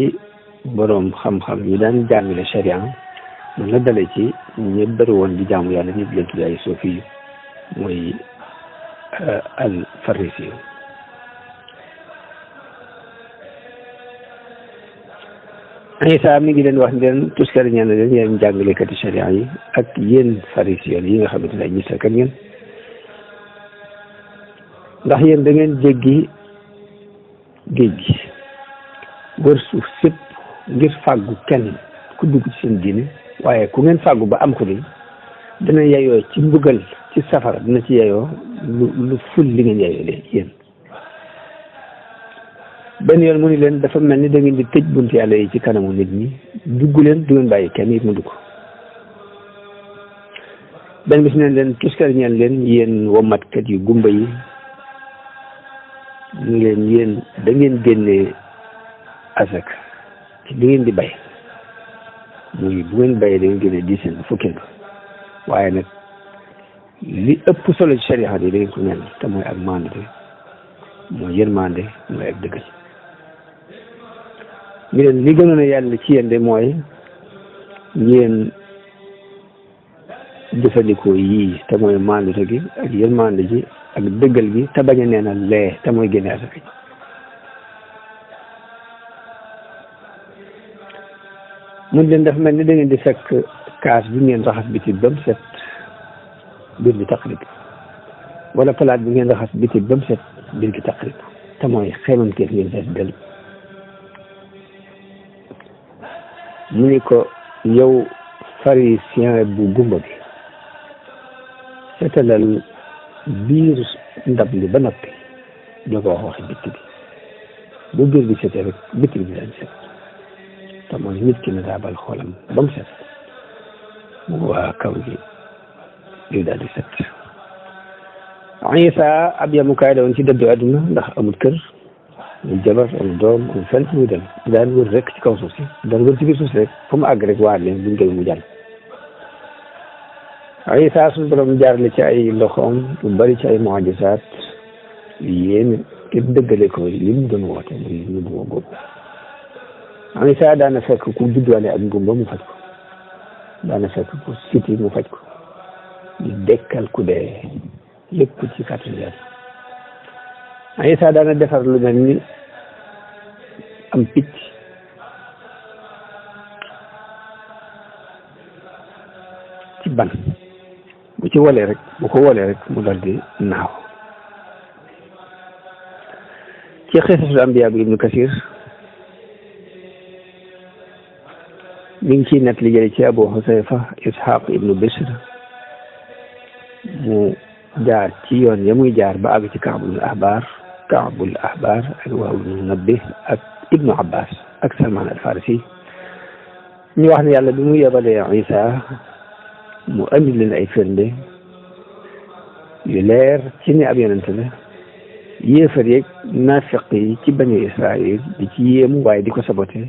boroom xam-xam yu daan jàngale sharia noonu la dalee ci ñëpp bëri woon di jaamu yàlla ñëpp leen tudd ay sofi yu mooy al farisi yu. Isa mi ngi leen wax leen tuskari ñaan leen yéen jàngalekati sharia yi ak yéen farisiyoon yi nga xamante ne ay ñisakat ngeen ndax yéen da ngeen jéggi géej gi wër suuf sépp ngir fàggu kenn ku dugg ci seen diine waaye ku ngeen fàggu ba am ko ni dina yeyoo ci mbugal ci safara dina ci yeyoo lu ful li ngeen yeyoo de yéen. benn yoon mu ni leen dafa mel ni da ngeen di tëj bunt yàlla yi ci kanamu nit ñi dugg leen du ngeen bàyyi kenn it mu dugg. benn bis neen leen tuskar ñeen leen yéen womatkat yu gumba yi ñu leen yéen da ngeen génnee asak ci li ngeen di bay muy bu ngeen bayee da ngeen génnee 10 fukkeel ba waaye nag li ëpp solo ci sharia yi da ngeen ko ñaan te mooy ak maandute mooy yërmande mooy ak dëgg mi leen li gënoon a yàlla ci yéen de mooy ngeen jëfandikoo yii te mooy maandute gi ak yërmande ji ak dëggal gi te bañ a neenal lee te mooy génne asaka ji. mun leen dafa mel ni da ngeen di fekk kaas bi ngeen raxas biti ba mu set biir bi taqrib wala palaat bi ngeen raxas biti ba mu set biir gi taqrib te mooy xeemam keef ngeen fees del. mu ni ko yow pharisien bu gumba bi seetalal biir ndab li ba noppi doo ko wax waxi bitti bi bu biir bi setee rek bitti bi dañ set te mooy nit ki na daabal xoolam ba mu set mu waa kaw gi yu daal di set. Isa ab yamukaay la woon ci dëddu àdduna ndax amul kër amul jabar amul doom amul fenn fu muy dem daan wër rek ci kaw suuf si daan wër ci biir suuf si rek fu mu àgg rek waar leen buñ koy mu jàll. Isa suñu borom jaarale ci ay loxoom lu bari ci ay mu'jizaat yéen ngir dëggale ko li mu doon woote muy ñu bu góob. Isa daana fekk ku judduwaale ak ngumba mu faj ko daana fekk ku siti mu faj ko di dekkal ku dee lépp ci kàttan Yàlla. Isa daana defar lu mel ni am picc ci ban bu ci wolee rek bu ko wolee rek mu dal di naaw. ci xisasul ambiya bi Ibnu Kasir mi ngi ciy net li jële ci Abu Husayfa Ishaq ibnu Bishr mu jaar ci yoon ya muy jaar ba àgg ci Kaabul Ahbar ak Wahb ibnu Munabbih ak Ibnu Abbas ak Salman al Farisi ñu wax ne yàlla bi mu yebalee Isa mu andi leen ay firnde yu leer ci ni ab yonent la yéefar yeeg naafiq yi ci bani Israël di ci yéemu waaye di ko sabote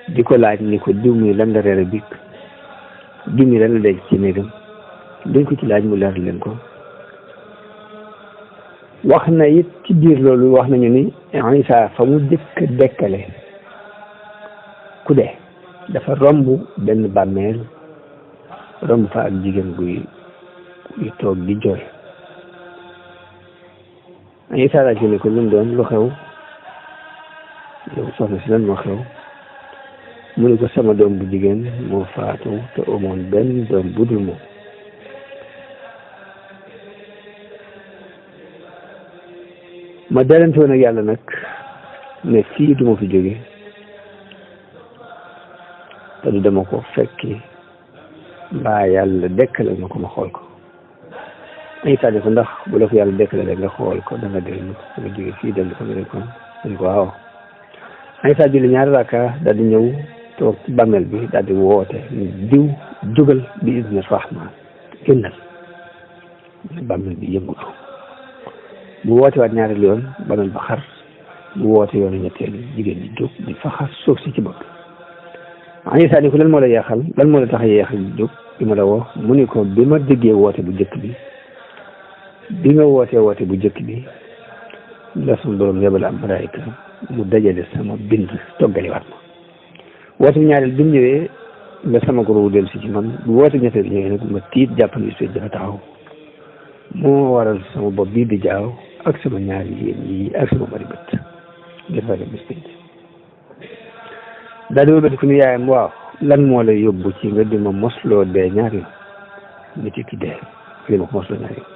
di ko laaj ni ko diw mi lan la reere bi diw mi lan la léegi ci néegam duñ ko ci laaj mu leer leen ko. wax na it ci biir loolu wax nañu ni Isa fa mu jëkk dekkale ku dee dafa romb benn bàmmeel romb fa ak jigéen guy toog di jooy. Isa laaj ne ko lu mu doon lu xew yow soxna si lan moo xew mu ne ko sama doom bu jigéen moo faatu te amoon benn doom bu dul moom. ma delante woon ak yàlla nag ne fii du ma fi jóge te du dama ko fekki mbaa yàlla dekkale ma ko ma xool ko Isa ne ko ndax bu la ko yàlla dekkale rek nga xool ko da nga dellu nga jóge fii dellu fa nga nekkoon dañ ko waaw. Isa julli ñaari rakka daal di ñëw toog ci bàmmeel bi daal di woote diw jógal bi izni rahmaan génnal bàmmeel bi yëngu mu woote waat ñaari yoon bàmmeel ba xar mu woote yoonu ñetteel jigéen ñi jóg di fa xar suuf si ci bopp. Isa ni ko lan moo la yeexal lan moo la tax a yeexal jóg bi ma la woo mu ni ko bi ma déggee woote bu njëkk bi nga woote bu njëkk bi la suñu borom yebal am malaayika mu dajale sama bind toggaliwaat ma woote bi ñaareel bi mu ñëwee la sama goro dellu si ci man bu woote ñetteel bi ñëwee nag ma tiit jàpp ni suy dafa taxaw moo waral sama bopp bii di jaaw ak sama ñaari yéen yi ak sama bari bët dafa dem bis pénc daal di wëlbati ku ni yaayam waaw lan moo lay yóbbu ci nga di ma mosloo dee ñaari yoon nit ki dee li ma ko mosloo ñaari yoon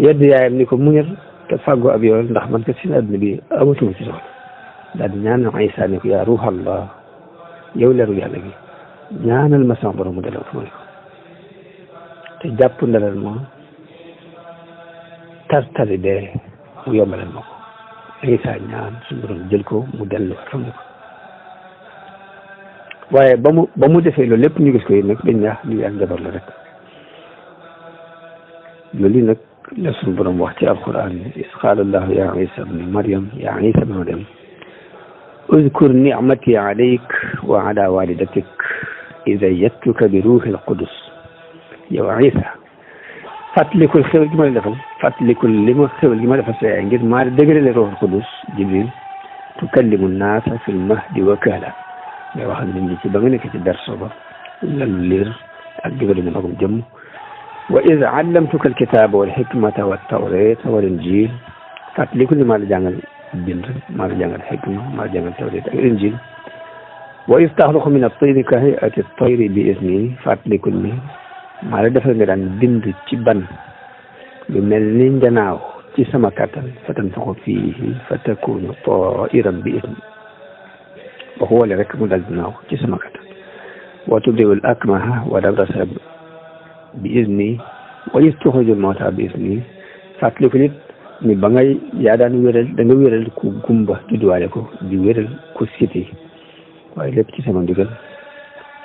yedd yaayam ni ko muñal te fàggoo ab yoon ndax man kat si àdduna bi amatuma ci soxla daal di ñaanal Isa ni ko yaa ruuxallah yow leeru yàlla gi ñaanal ma sama borom mu delloo fu ma ne ko te jàpp ndalal ma tartali dee mu yombalal ma ko Isa ñaan suñu borom jël ko mu delloo fu ma ne ko waaye ba mu defee loolu lépp ñu gis ko yi nag dañ ñaax lii ak njabar la rek loolu nag la suñu borom wax ci alquran is qaala allahu ya isa ibni maryam ya isa ibni maryam uzkur nicmati alayk wa ala walidatik id ayyadtuka bi ruuhi alqudus yow isa fàttalikul xéwal gi ma la defal fàttalikul li ma xéwal gi ma defal sa yaay ngir maa dëgërale ruuhul qudus jibril tukallimu nnaasa fi lmahdi wa kahla ngay wax nit ñi ci ba nga nekk ci berso ba lalu liir ak jógale ñu magum jëmm wa iz allamtuka alkitaba wal hikmata wat tawrata wal injil fàttaliku ni maa la jàngal bind maa la jàngal hikma maa la jàngal tawrat ak injil wa iz taxluqu min at-tayri ka hay'ati at-tayri bi izni fàttaliku ni maa la defal nga daan bind ci ban lu mel ni njanaaw ci sama kattan fatanfaxu fiihi fatakunu tairan bi izni ba xoole rek mu dal dinaaw ci sama kattan wa tubri'ul akmaha wal abrasa bi izni wa tuxrijul mawta bi izni fàttaliku nit ni ba ngay yaa daan wéral da nga wéral ku gumba judduwaale ko di wéral ku siti waaye lépp ci sama ndigal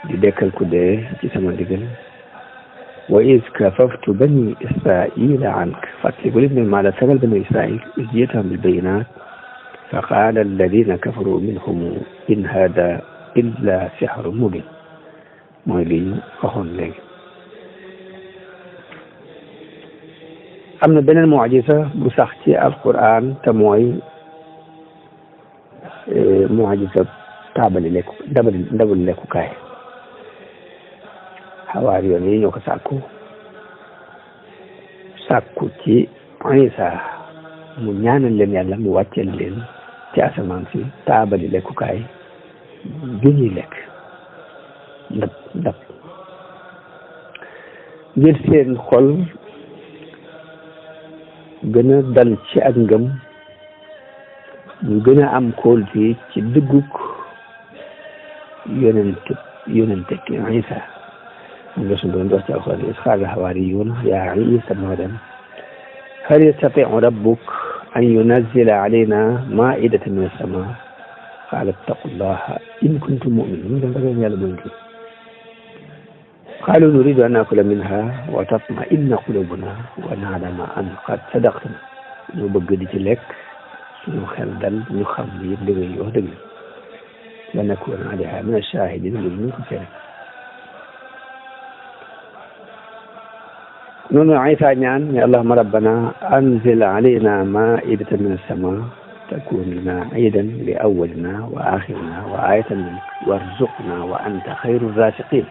di dekkal ku dee ci sama ndigal wa iz kafaftu bani israila ank fàttaliku nit ni maa la sagal bani israil iz ji'tahum bil bayyinaat fa qaala alladina kafaru minhum in hada illa sihrun mubin mooy li ñu waxoon léegi. am na beneen mucjisa bu sax ci alquran te mooy mucjisa taabali lekku ndabal lekkukaay xawaar yoon yi ñoo ko sàkku ci Isa mu ñaanal leen yàlla mu wàcceel leen ci asamaan si taabali lekkukaay ju ñuy lekk ndab ngir seen xol gën a dal ci ak ngëm ñu gën a am kóolute ci dëggug yonente Isa moom la suñu doon wax ci alxuraan is qaala al-hawaariyuuna yaa Isa ibna Maryam hal yastatii'u rabbuk an yunazzila alaynaa maa'idatan mina as-samaa qaala ittaqullaaha in kuntum mu'miniin dañ ragal yàlla mooy kii qaaluu nuriidu an naakula minhaa wa tatma'inna quluubunaa wa na'lama an qad sadaqtanaa ñu bëgg di ci lekk suñu xel dal ñu xam ni yëpp li ngay wax dëgg la nakuuna alayhaa mina ash-shaahidiin ñu ko seede noonu Isa ñaan ne allahumma rabbana anzil alayna maa'idatan min as-samaa takun lana iidan li awwalina wa aaxirina wa aayatan minka warzuqna wa anta xayru raaziqiin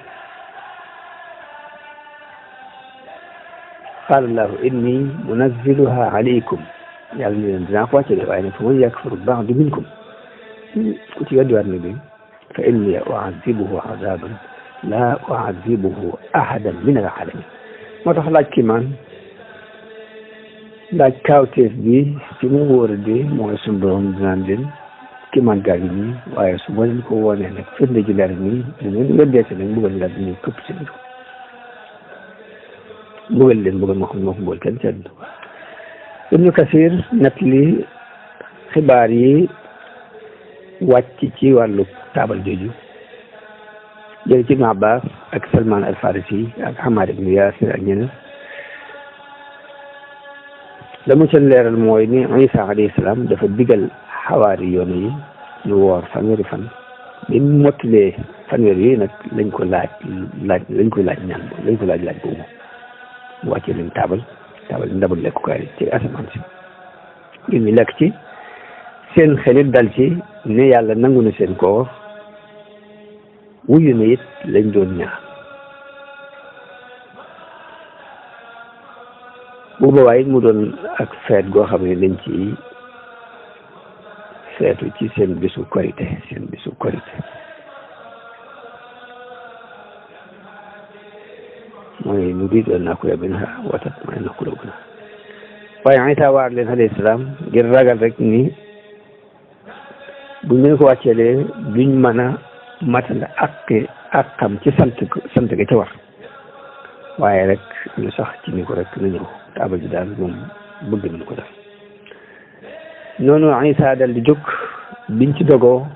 qaala allahu inni munazziluha alaykum yàlla ni leen dinaa ko wàcce de waaye nag fa man yakfur ba'du minkum ku ci weddi waat na bi fa inni u'azzibuhu azaaban laa u'azzibuhu ahadan min al-'aalamiin moo tax laaj kiimaan laaj kaawteef bi ci mu wóor di mooy suñu borom dinaan leen kiimaan gaa ngi nii waaye su ma leen ko woonee nag firnde ji leer nii dinañ weddee si nag bëggal daal di ñuy këpp si biir mbugal leen mbugal moo xam ne moo ko mbugal kenn ci àdduna. Ibnu Kasir nett li xibaar yi wàcc ci wàllu taabal jooju jële ci Ibnu Abbas ak Salman al Farisi ak Hamad ibnu Yasir ak ñeneen la mu ca leeral mooy ni Isa alayhi salaam dafa digal xawaari yoon yi ñu woor fanweeri fan bi mu mottalee fanweer yi nag lañ ko laaj boobu mu wàccee leen taabal ndabal lekkukaay ci asamaan si ngir ñu lekk ci seen xelit dal ci ne yàlla nangu na seen koor wuyu na it lañ doon ñaan bu boobaa it mu doon ak feet goo xam ne dañ ci feetu ci seen bisu korite mooy nu di doon naa ko yóbbu na watat may na kulóobu na waaye Isa waar leen alayhi salaam ngir ragal rek ni buñ leen ko wàcceelee duñ mën a matal ak xam ci sant ga ca war waaye rek ñu sax ci ni ko rek na ñëw taabal ji daal moom bëgg nañ ko def noonu Isa dal di jóg biñ ci dogoo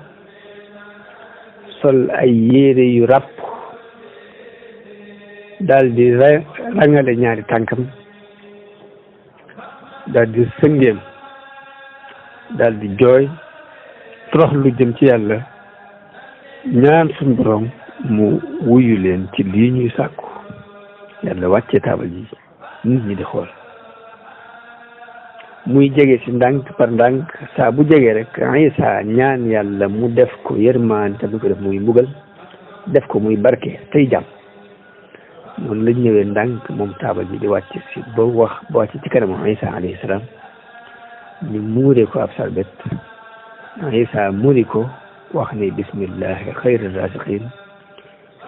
sol ay yére yu ràpp daal di rangale ñaari tànkam daal di sëngeem daal di jooy torox lu jëm ci yàlla ñaan suñ borom mu wuyu leen ci lii ñuy sàkku yàlla wàccee taabal ji nit ñi di xool muy jege si ndànk par ndànk saa bu jege rek Isa ñaan yàlla mu def ko yërmaan te bu ko def muy mbugal def ko muy barke tey jàmm noonu lañ ñëwee ndànk moom taabal ji di wàcc si ba wàcc ci kanamu Isa alayhi salaam ñu muuree ko ab sarbet Isa muri ko wax ne bismillahi xayri rasiqin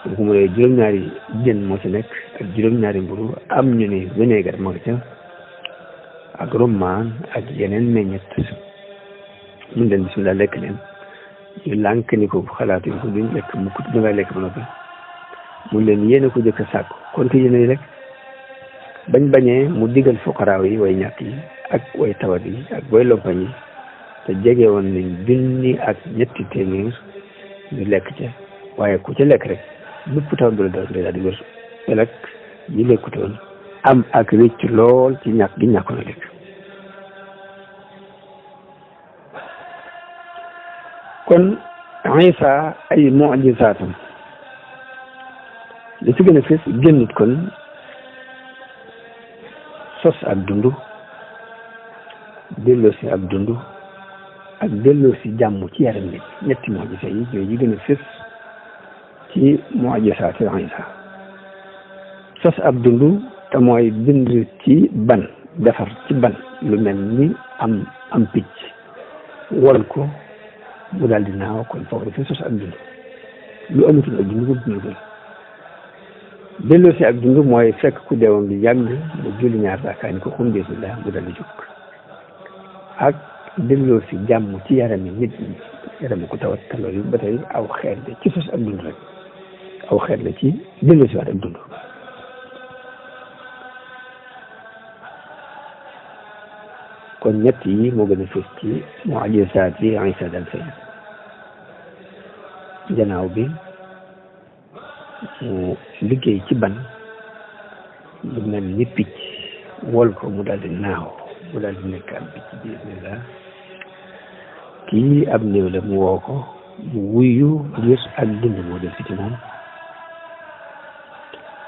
bu ko muree juróom-ñaari jën moo ci nekk ak juróom-ñaari mburu am ñu ne vinaigre moo ca ak rummaan ak yeneen meññet mun leen bismillah lekk leen ñu lànk ni ko xalaatu ko duñ lekk mukk da ngay lekk ba noppi mun leen yéen a ko jëkk a sàkku kon te yéen a lekk bañ bañee mu digal fuqaraaw yi way ñàkk yi ak way tawat yi ak way lompañ yi te jege woon nañ junni ak ñetti téeméer ñu lekk ca waaye ku ca lekk rek bépp taw bi la dal daal di wér te nag ñi lekkutoon am ak rëcc lool ci ñàkk gi ñàkkoon a lekk kon Isa ay mu'jizaatam li ci gën a fës génnut kon sos ak dund delloo si ak dund ak delloo si jàmm ci yaram nit ñetti mu'jiza yi yooyu yi gën a fës ci mu'jizaati Isa sos ak dund te mooy bind ci ban defar ci ban lu mel ni am picc wol ko mu daal di naaw kon foofu dafay sos ak dund lu amatul ak dund ko dund ko delloo si ak dund mooy fekk ku deewoon bi yàgg mu julli ñaar rakaa ni ko xum bismillah mu daal di jóg ak delloo si jàmm ci yarami nit ñi yarami ku tawat te loolu ba tey aw xeet la ci sos ak dund rek aw xeet la ci delloo si waat ak dund kon ñett yi moo gën a fës ci mu'jizaat yi Isa dal feeñ gannaaw bi mu liggéey ci ban lu mel ni picc wol ko mu daal di naaw mu daal di nekk am picc bi bismillah kii ab néew la mu woo ko mu wuyu ngir ak dund moo def ci moom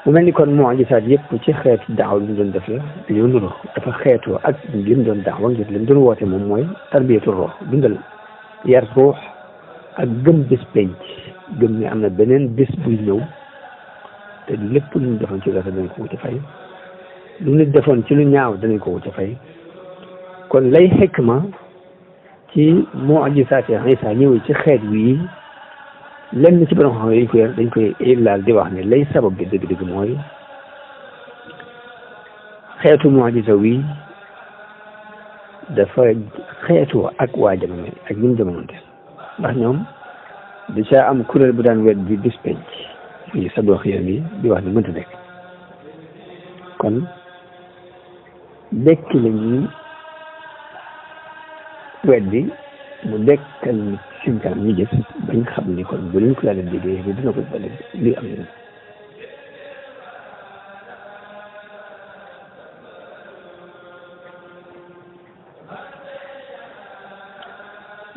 mu mel ni kon mu'jizaat yëpp ci xeetu daaw li mu doon def la dañoo nuru dafa xeetoo ak li mu doon daawa ngir li mu doon woote moom mooy tarbiyatu ruux dundal yar ruux ak gëm bés penc gëm ni am na beneen bés buy ñëw te lépp lu ñu defoon ci rafet danañ ko wuti fay lu nit defoon ci lu ñaaw danañ ko wuti fay kon lay xikma ci mu'jizaat Isa ñëwee ci xeet wii lenn ci borom xam dañ koy laal di wax ne lay sabab bi dëgg-dëgg mooy xeetu mu'jiza wi dafa xeetu ak waa jamono ak ñi mu jamononte ndax ñoom da caa am kuréel bu daan wet bi bis penc fii sa dox yoon yi di wax ne mënta nekk kon dekki la ñuy weddi mu dekkal nit seen kanam ñu gis bañ xam ni kon bu leen ko yàlla déggee bi dina ko bale lii am na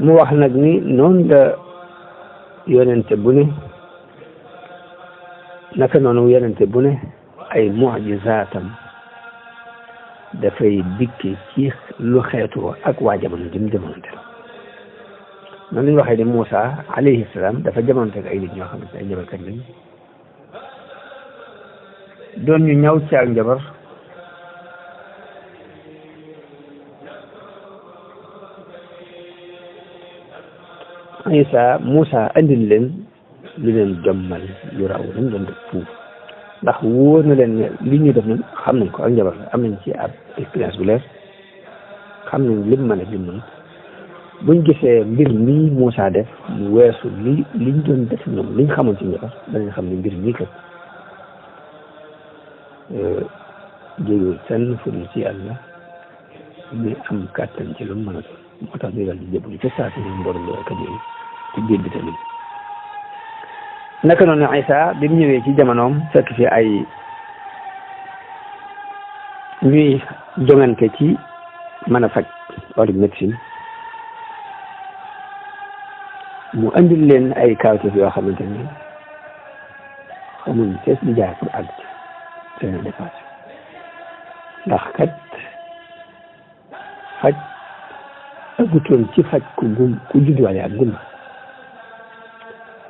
mu wax nag ni noonu la yonente bu ne naka noonu yonente bu ne ay mu'jizaatam dafay dikke ci lu xeetoo ak waa jamono jëm jamonte noonu la ñu waxee ni Moussa alayhi salaam dafa jamonte ak ay nit ñoo xamante ay njabarkat lañ doon ñu ñaw ci ak njabar Isa Moussa andil leen lu leen jommal yu raw lañ doon def fuuf ndax wóor na leen ne li ñu def nag xam nañ ko ak njabar am nañ ci ab expérience bu leer xam nañ lim mën ak lim mën buñ gisee mbir mii Moussa def mu weesu liñ doon def ñoom liñ xamoon ci njabar danañ xam ne mbir mii kat jógewul fenn fu dul ci yàlla muy am kàttan ci lu mu mën a doon moo tax ñu dal di jébbalu ca saa si ñoom borom loolu kat yooyu ci biir bi tamit naka noonu Isa bi mu ñëwee ci jamonoom fekk fi ay ñuy jongante ci mën a faj wàllu médecine mu andil leen ay kawteef yoo xamante ni xamuñ fees di jaar pour àgg ci seen dépassé ndax kat faj agutoon ci faj ku judduwaale ak gumba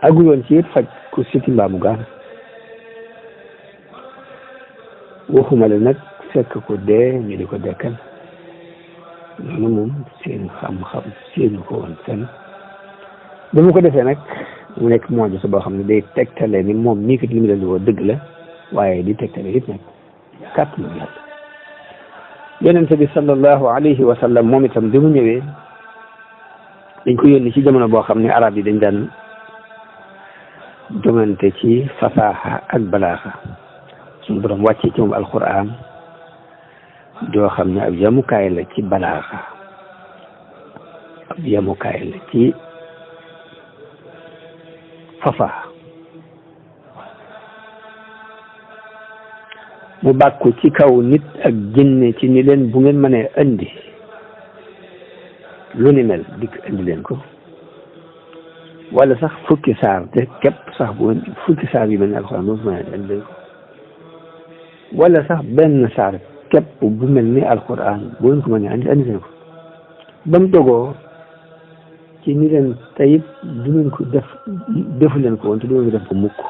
aguloon ci it faj ku siti mbaamu gaan waxuma la nag fekk ko dee ñu di ko dekkal loolu moom seen xam-xam seenu ko woon fenn ba mu ko defee nag mu nekk mu'jiza boo xam ne day tegtale ni moom nii kat li mu leen di woo dëgg la waaye di tegtale it nag kàttanu yàlla yonente bi sallallahu alayhi wa sallam moom itam bi mu ñëwee dañ ko yónni ci jamono boo xam ne arab yi dañ daan jongante ci fasaaxa ak balaaxa suñu borom wàccee ci moom alquran joo xam ne ab yamukaay la ci balaaxa ab yamukaay la ci fasaaxa mu bàkku ci kaw nit ak jinne ci ni leen bu ngeen mënee andi lu ni mel dikk andi leen ko wala sax fukki saar te képp sax bu fukki saar yu mel ni alxuraan boo mënee andi leen ko wala sax benn saar képp bu mel ni alxuraan boo leen ko mënee andi leen ko ba mu dogoo ci ni leen tayit du ngeen ko defu leen ko woon te du ngeen ko def ko mukk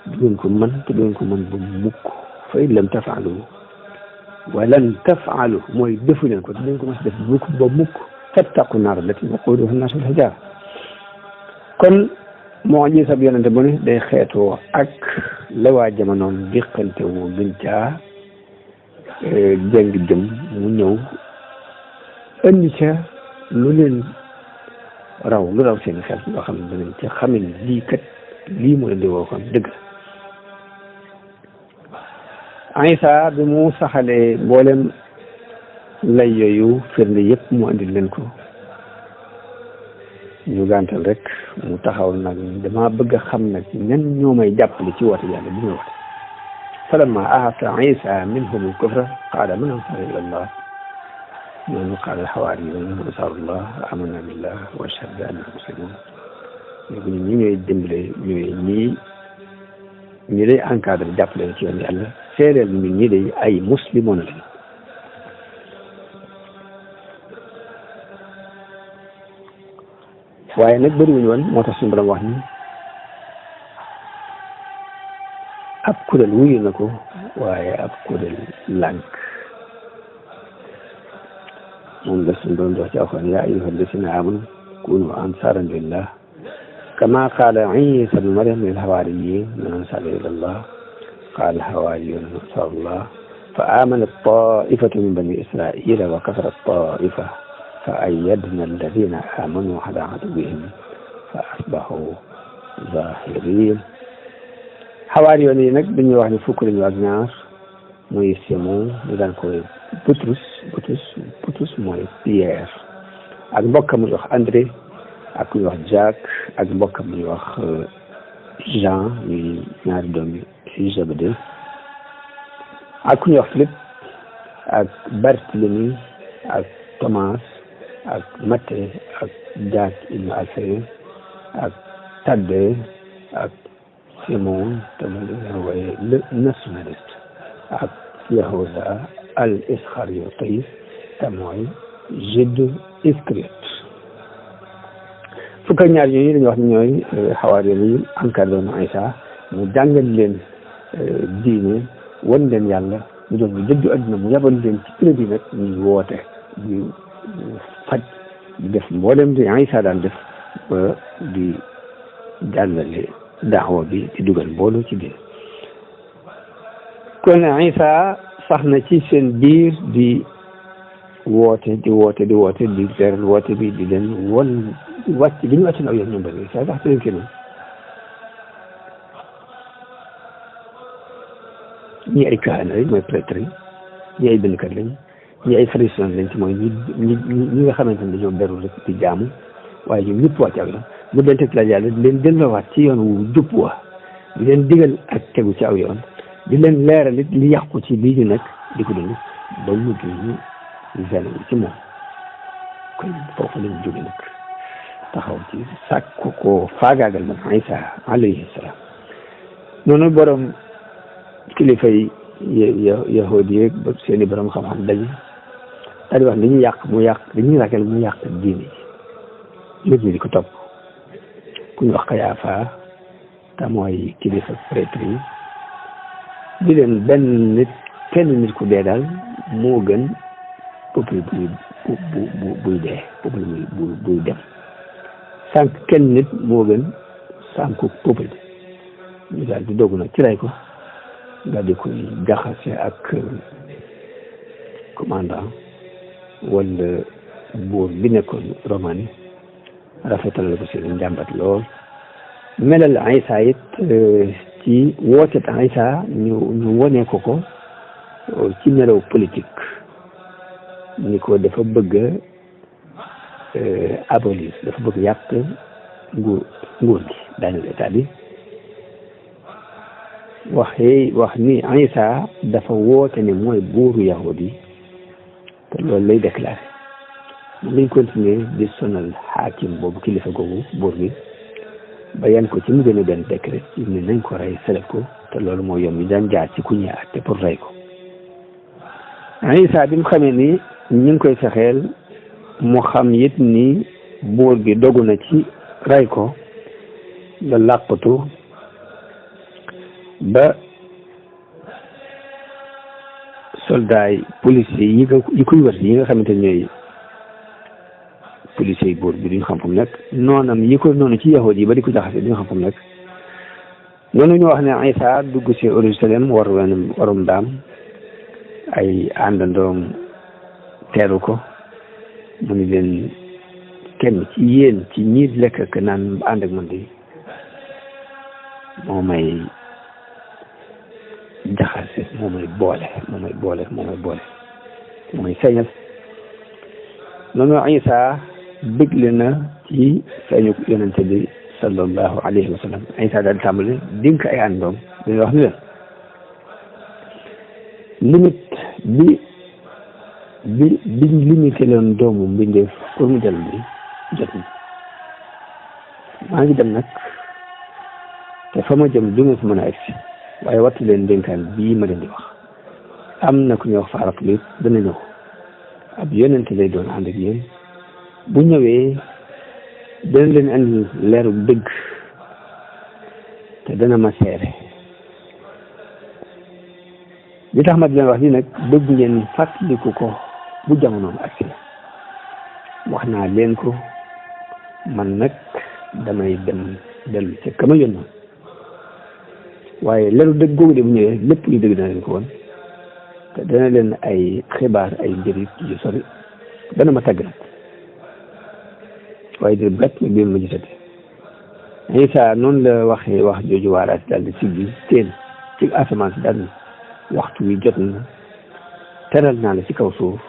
du ngeen ko mën te du ngeen ko mën ba mukk fa in lam tafaalu wa lan tafaalu mooy defu leen ko te du ngeen ko mën def mukk ba mukk fattaqu naar allati waquuduha an-naas wal hijaara kon moo ji sab yonente bu ne day xeetoo ak la waa jamonoon diqante woo gën caa jëng jëm mu ñëw indi ca lu leen raw lu raw seen xel loo xam ne danañ ca xamin lii kat lii mu leen di woo kon dëgg Isa bi mu saxalee mboolem lay yooyu firnde yëpp mu andil leen ko ñu gàntal rek mu taxaw nag dama bëgg a xam nag ñan ñoo may jàppale ci woote yàlla bi may woote falamma ahassa Isa minhum al-kufra qaala man ansaari ila Allah noonu qaala al-hawaariyuuna ansaarullah aamannaa billah wa ashhadu bi annaa muslimuun léegi ñun ñi ñooy dimbale ñooy ñi lay encadré jàppale ci yoon yàlla seereel ñun ñi day ay muslimoon lañ waaye nag bëriwuñu woon moo tax suñu borom wax ni ab kuréel wuyu na ko waaye ab kuréel lànk moom la suñu borom wax ci alxuraan yaa ayyuha allazina aamanu kunu ansaaran lillah kama qaala Iisa bnu Maryam lil hawaariyyiin man ansaari ila Allah qaala al-hawaariyuuna ansaarullah fa aamanat taa'ifatu min bani israa'iila wa kafarat taa'ifa fa ayyadna alladina amanu ala aduwwihim fa asbahu zahiriin xawaari yoon yi nag dañuy wax ne fukk lañu ak ñaar mooy Simon ñu daan ko Butrus mooy Pierre ak mbokkam mu ñuy wax André ak ku ñuy wax Jacques ak mbokkam mu ñuy wax Jean ñuy ñaari doom yi Zébédée ak ku ñuy wax Philippe ak Barthélemy ak Thomas ak Matthieu ak Jacques ibn Alphaeus ak Thaddée ak Simon te mu leen wooye le nationaliste ak Yahuda al Iscariote te mooy Jude Iscariote fukk ak ñaar ñooñu dañuy wax ne ñooy xawaar yi encadré doon Isa mu jàngal leen diine wan leen yàlla mu doon ñu dëddu adduna mu yabal leen ci pré bi nag ñuy woote di faj di def mboolem di Isa daan def ba di jàllale daawa bi di dugal mbooloo ci biir kon Isa sax na ci seen biir di woote di leeral woote bi di leen won wàcc bi ñu wàcc na aw yoon ñoom bari Isa sax leen kenn ñii ay kaahana lañ mooy prêtre yi ñii ay bindkat lañ ñii ay pharisiens lañ ci mooy ñi nga xamante ne dañoo beru rek di jaamu waaye ñoom ñëpp wàcc ak la mu leen teg la yàlla di leen delloowaat ci yoon wu jub wa di leen digal ak tegu ci aw yoon di leen leeral it li yàqu ci bii ñu nag di ko dund ba mujj ñu ven ci moom kon foofu lañ jóge nag taxaw ci sàkku ko faagaagal man Isa alayhi salaam noonu borom kilifa yi yahudi yeeg ba seeni borom xam-xam daje daal di wax dañuy yàq dañuy ragal mu yàq diine ji nit ñi di ko topp ku ñu wax Kayaafa te mooy kilifa prêtre yi di leen kenn nit ku dee daal moo gën peuple buy dee peuple buy dem sànq kenn nit moo gën sànku peuple ñu daal di dogu nag ci ray ko daal di koy jaxase ak commandant wala buur bi nekkoon Romain rafetal la ko seen njàmbat lool melal Isa it ci wootet Isa ñu wone ko ci melaw politique ni ko dafa bëgg abolir dafa bëgg yàq nguur gi daaneel état bi wax ni Isa dafa woote ne mooy buuru yahudi te loolu lay déclaré lañ continuer di sonal xaakim boobu kilifa googu buur gi ba yan ko ci mu gën a benn décret ci ne nañ ko rey seleb ko te loolu moo yoon bi daan jaar ci ku ñuy àtte pour rey ko Isa bi mu xamee ni ñu ngi koy fexeel mu xam it ni buur gi dogu na ci rey ko la làqatu ba soldat yi policiers yi koy wër yi nga xamante ne ñooy policiers yi buur bi duñ xam fu mu nekk noonam yi ko noonu ci yahud yi ba di ko jaxase duñ xam fu mu nekk noonu ñu wax ne Isa dugg si Jérusalem warum daam ay àndandoom teeru ko mu ni leen kenn ci yéen ci ñi lekk ak naan ànd ak man di moo may jaxase moo may boole mooy feeñal noonu Isa bégle na ci feeñu yonente bi sallallahu alayhi wa sallam Isa daal tàmbale dénk ay àndoom dañuy wax ni leen limite bi limité leen doomu mbindeef pour mu dellu bi jot na maa ngi dem nag te fa ma jëm du ma fi mën a egsi waaye wattu leen dénkaan bii ma leen di wax am na ku ñuy wax Parakleet dana ñëw ab yonente lay doon ànd ak yéen bu ñëwee dana leen andi leeru dëgg te dana ma seere li tax ma di leen wax lii nag bëgg ngeen fàttaliku ko bu jamonoom agsi wax naa leen ko man nag damay dellu ca kama yónnoon waaye leeru dëgg googu de bu ñëwee lépp lu dëgg dana leen ko woon te dana leen ay xibaar ay mbir yu sori dana ma tàgg nag waaye di gàtt nag bi ma gisate Isa noonu la waxee wax jooju waaraat daal di siggi teen ci asamaan si daal waxtu wi jot na teral naa la ci kaw suuf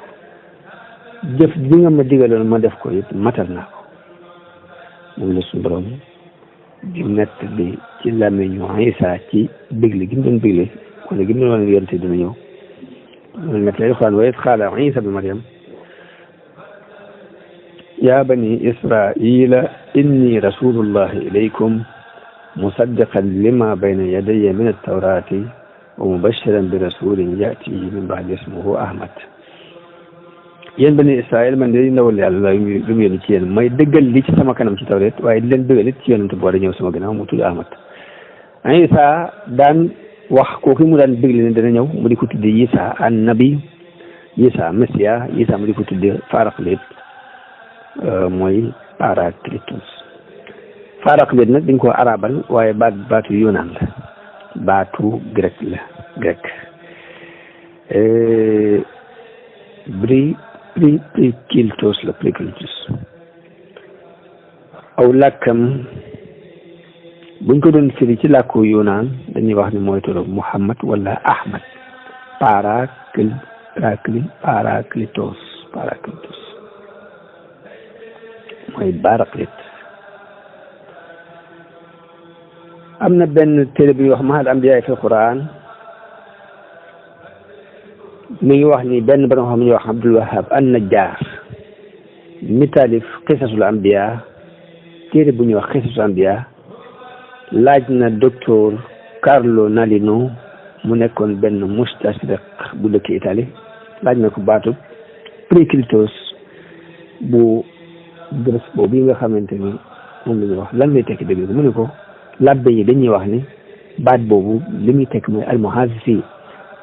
jëf bi nga ma digaloon ma def ko it matal naa ko moom la suñu borom di nett bi ci làmmiñu Isa ci bégle gi mu doon bégle wala gi mu doon wane yonte dina ñëw mu nett lay Alxuraan wa iz qaala Isa ibnu Maryam yaa bani israila inni rasulullahi ilaykum musaddiqan lima bayna yadayya min attawrati wa mubashiran bi rasulin yati min ba'di ismuhu Ahmad yéen bani israil man de ndawal yàlla lu mu yónni ci yéen may dëggal li ci sama kanam ci tawreet waaye di leen dëggal it ci yonent boo da ñëw sama gannaaw mu tudd Ahmad Isa daan wax kooku mu daan bégle ne dana ñëw mu di ko tudde Isa an nabi Isa Messiah Isa mu di ko tudde Paraclet mooy Paracletus Paraclet nag dañ ko arabal waaye baatu yunaan la baatu grec la grec Prikiltos la Prikiltos aw làkkam buñ ko doon firi ci làkku yunaan dañuy wax ni mooy turu Muhammad wala Ahmad Paracletos mooy Paraclet am na benn téere bi wax Mahal Ambiya fi Quran mi ngi wax ni benn borom xam ne ñuy wax Abdul Wahab an-Najjar mi taalif qisasul ambiya téere bu ñuy wax qisasul ambiya laaj na docteur Carlo Nalino mu nekkoon benn mustashriq bu dëkk Italie laaj na ko baatu Prikiltos bu Grèce boobu yi nga xamante ni moom la ñuy wax lan lay tekki dëgg mu ne ko labbe yi dañuy wax ni baat boobu li muy tekk mooy almuhasisi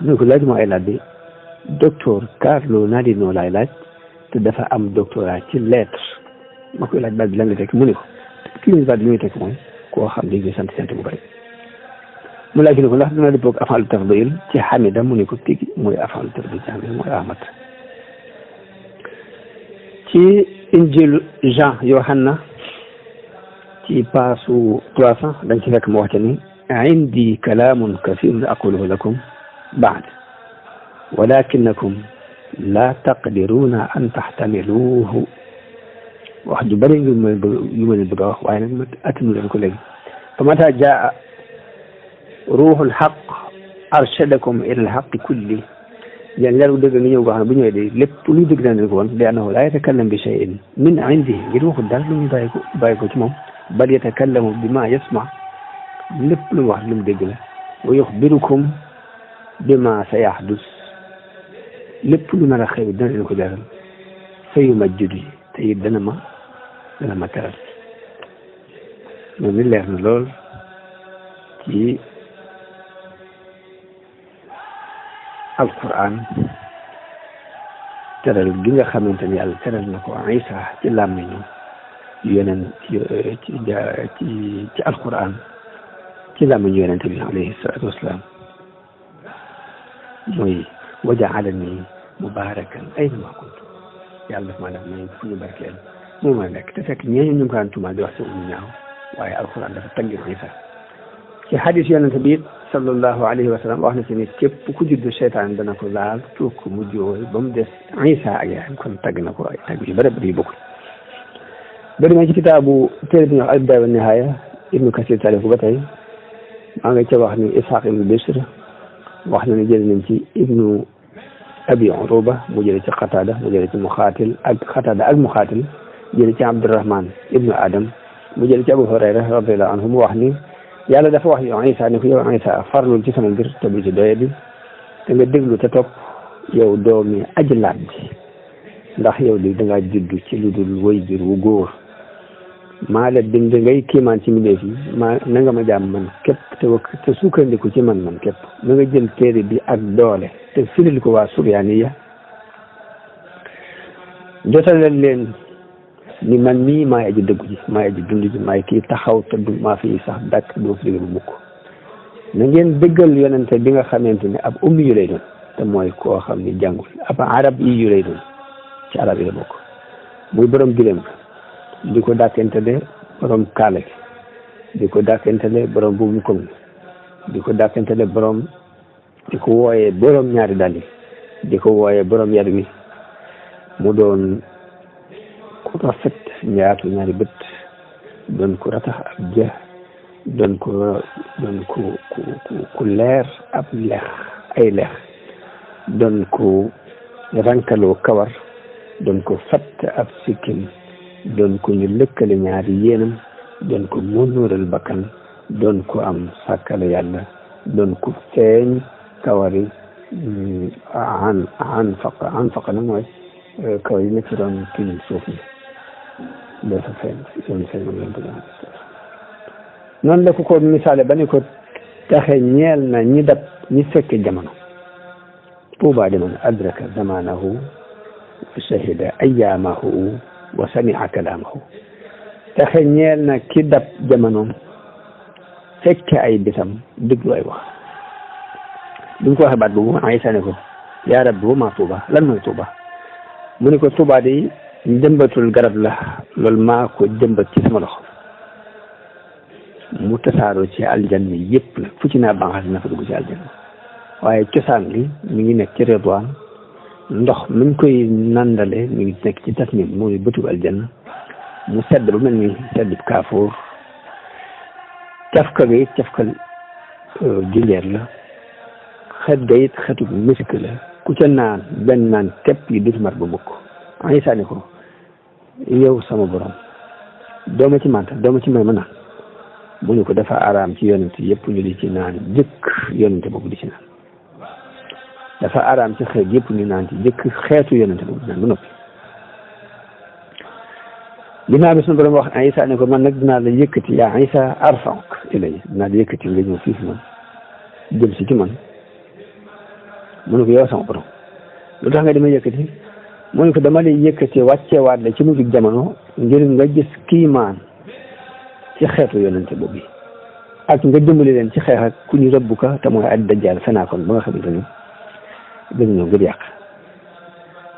mu ne ko laaj moo ay labbe docteur Carlo Nalino laay laaj te dafa am doctorat ci lettre ma koy laaj baat bi lan lay tekk mu ne ko kii baat bi li muy tekk mooy koo xam ne ñu sant bu bari mu laaj ne ko ndax dina dëppoo ak afaalu tafdil ci Hamida mu ne ko tigi mooy afaalu tafdil ci Hamida mooy Ahmad ci injil Jean Yohanna ci paasu 300 dañ ci fekk mu wax ni indi kalaamun kasiirun aquluhu lakum ba'd walakinakum la taqdiruuna an taxtamiluuhu wax ju bëri yu ma leen bëgg a wax waaye nag ma attanu leen ko léegi fa mata jaa ruuxul xaq arshadakum ila alxaqi kulli yéen leeru dëgg nga ñëw nga xam ne bu ñëwee de lépp luy dëgg naa leen ko woon li annahu laa yatakallam bi shay'in min indi ngir waxul dara lu ñu bàyyi ko ci moom bal yatakallamu bi ma yasma lépp lu mu wax lu mu dégg la wa yuxbirukum bi ma sa yahdus lépp lu nar a xew dina leen ko jaral fa yumajjidu te it dana ma teral loolu leer na lool ci alquran teral gi nga xamante ni yàlla teral na ko Isa ci làmmiñu yeneen ci alquran ci làmmiñu yonente bi alayhi salaatu wasalaam mooy wa ja'alani mubarakan aynama kuntu yàlla daf maa def may fu ñu barkeel moo ma nekk te fekk ñooñu ñu ngi ko daan tuumaal di wax si ñu ñaaw waaye alquran dafa tagg Isa ci hadis yonente bi sallallahu alayhi wa sallam wax na ci ni képp ku juddu seytaan dana ko laal tuug ko mu jooy ba mu des Isa ak yaayam kon tagg na ko ay tagg yu bëri bëri yu bokkul bëri na ci kitaabu téere bi ñuy wax al-Bidaaya wa Nihaaya Ibnu Kasir taalif ko ba tey maa nga ca wax ni Isxaaq ibnu Bishr wax na ni jël nañ ci ibnu Abi Uruba mu jële ci Qatada mu jële ci Muxaatil ak Qatada ak Muxaatil jële ci Abdurahman ibnu Adam mu jële ci Abu Hurayra radiyallahu anhu mu wax ni yàlla dafa wax yow Isa ne ko yow Isa farlul ci sama mbir te bu ci doye bi te nga déglu te topp yow doomi aji laat bi ndax yow li dangaa juddu ci lu dul way jur wu góor maa la bind ngay kiimaan ci mbindeef yi na nga ma jaam man képp te sukkandiku ci man képp na nga jël téere bi ak doole te firil ko waa Suryaaniya jotalal leen ni man mii maay aji dëggu ji maay aji dund ji maay kii taxaw te du maa fi sax dakk doo fi déglu mukk na ngeen dëggal yonente bi nga xamante ne ab ummi yu lay doon te mooy koo xam ni jàngul ab arab yi yu lay doon ci arab yi la bokk muy borom gileem di ko dàkkentele borom kaala gi di ko dàkkentele borom bu mu koŋ di ko dàkkentele borom di ko wooyee borom ñaari dàll yi di ko wooyee borom yar wi mu doon ku rafet ñaatu ñaari bët doon ko ratax ab jë doon ku leer ab lex ay lex doon ko rankaloo kawar doon ko fatt ab sikkim doon ko ñu lëkkale ñaari yéenam doon ko mënóoral bakkan doon ko am sàkkale yàlla doon ko feeñ kawari an faqa nag mooy kawar yi nekk ci doon kii suuf ni dafa feeñ doon feeñ moom lañ bëgg noonu la ko misaale ba ne ko taxe ñeel na ñi dab ñi fekke jamono tuuba liman adraka zamanahu shahida ayamahu wa samia kalamahu taxe ñeel na ki dab jamonoom fekke ay bisam déglu ay wax duñ ko waxee baat boobu Aysa ne ko yaa rabbi wa ma tuuba lan mooy tuuba mu ne ko tuuba de jëmbatul garab la loolu maa ko jëmbat ci sama loxo mu tasaaroo ci aljanna yëpp la fu ci naa banxaas na fa dugg ci aljanna waaye cosaan li mi ngi nekk ci Ridwaan ndox mi koy nandale mi ngi nekk ci tasnim mooy bëtug aljanna mu sedd ba mel ni sedd kaafoor cafka ga it cafka jinjeer la xet ga it xetu misk la ku ca naan benn naan képp yi du mar ba mukk Aysa ne ko yow sama borom dooma ci manta dooma ci may ma naan mu ne ko dafa araam ci yonent yëpp ñu di ci naan jëkk yonent boobu di ci naan dafa araam ci xeet yëpp ñu naan ci jëkk xeetu yonent boobu di naan ba noppi ginnaaw bi suñu borom wax Aysa ne ko man nag dinaa la yëkkati yaa Aysa arfa'uk ilay dinaa la yëkkati nga ñëw fii fi man jëm si ci man mu ne ko yow sama borom lu tax nga dama yëkkati mu ne ko dama lay yëkkati wàcceewaat la ci mujj jamono ngir nga gis kiimaan ci xeetu yonente boobu ak nga dimbali leen ci xeex ak ku ñu rëbb ka te mooy ad dajjal fenaakoon ba nga xamante ni dañu ñëw ngir yàq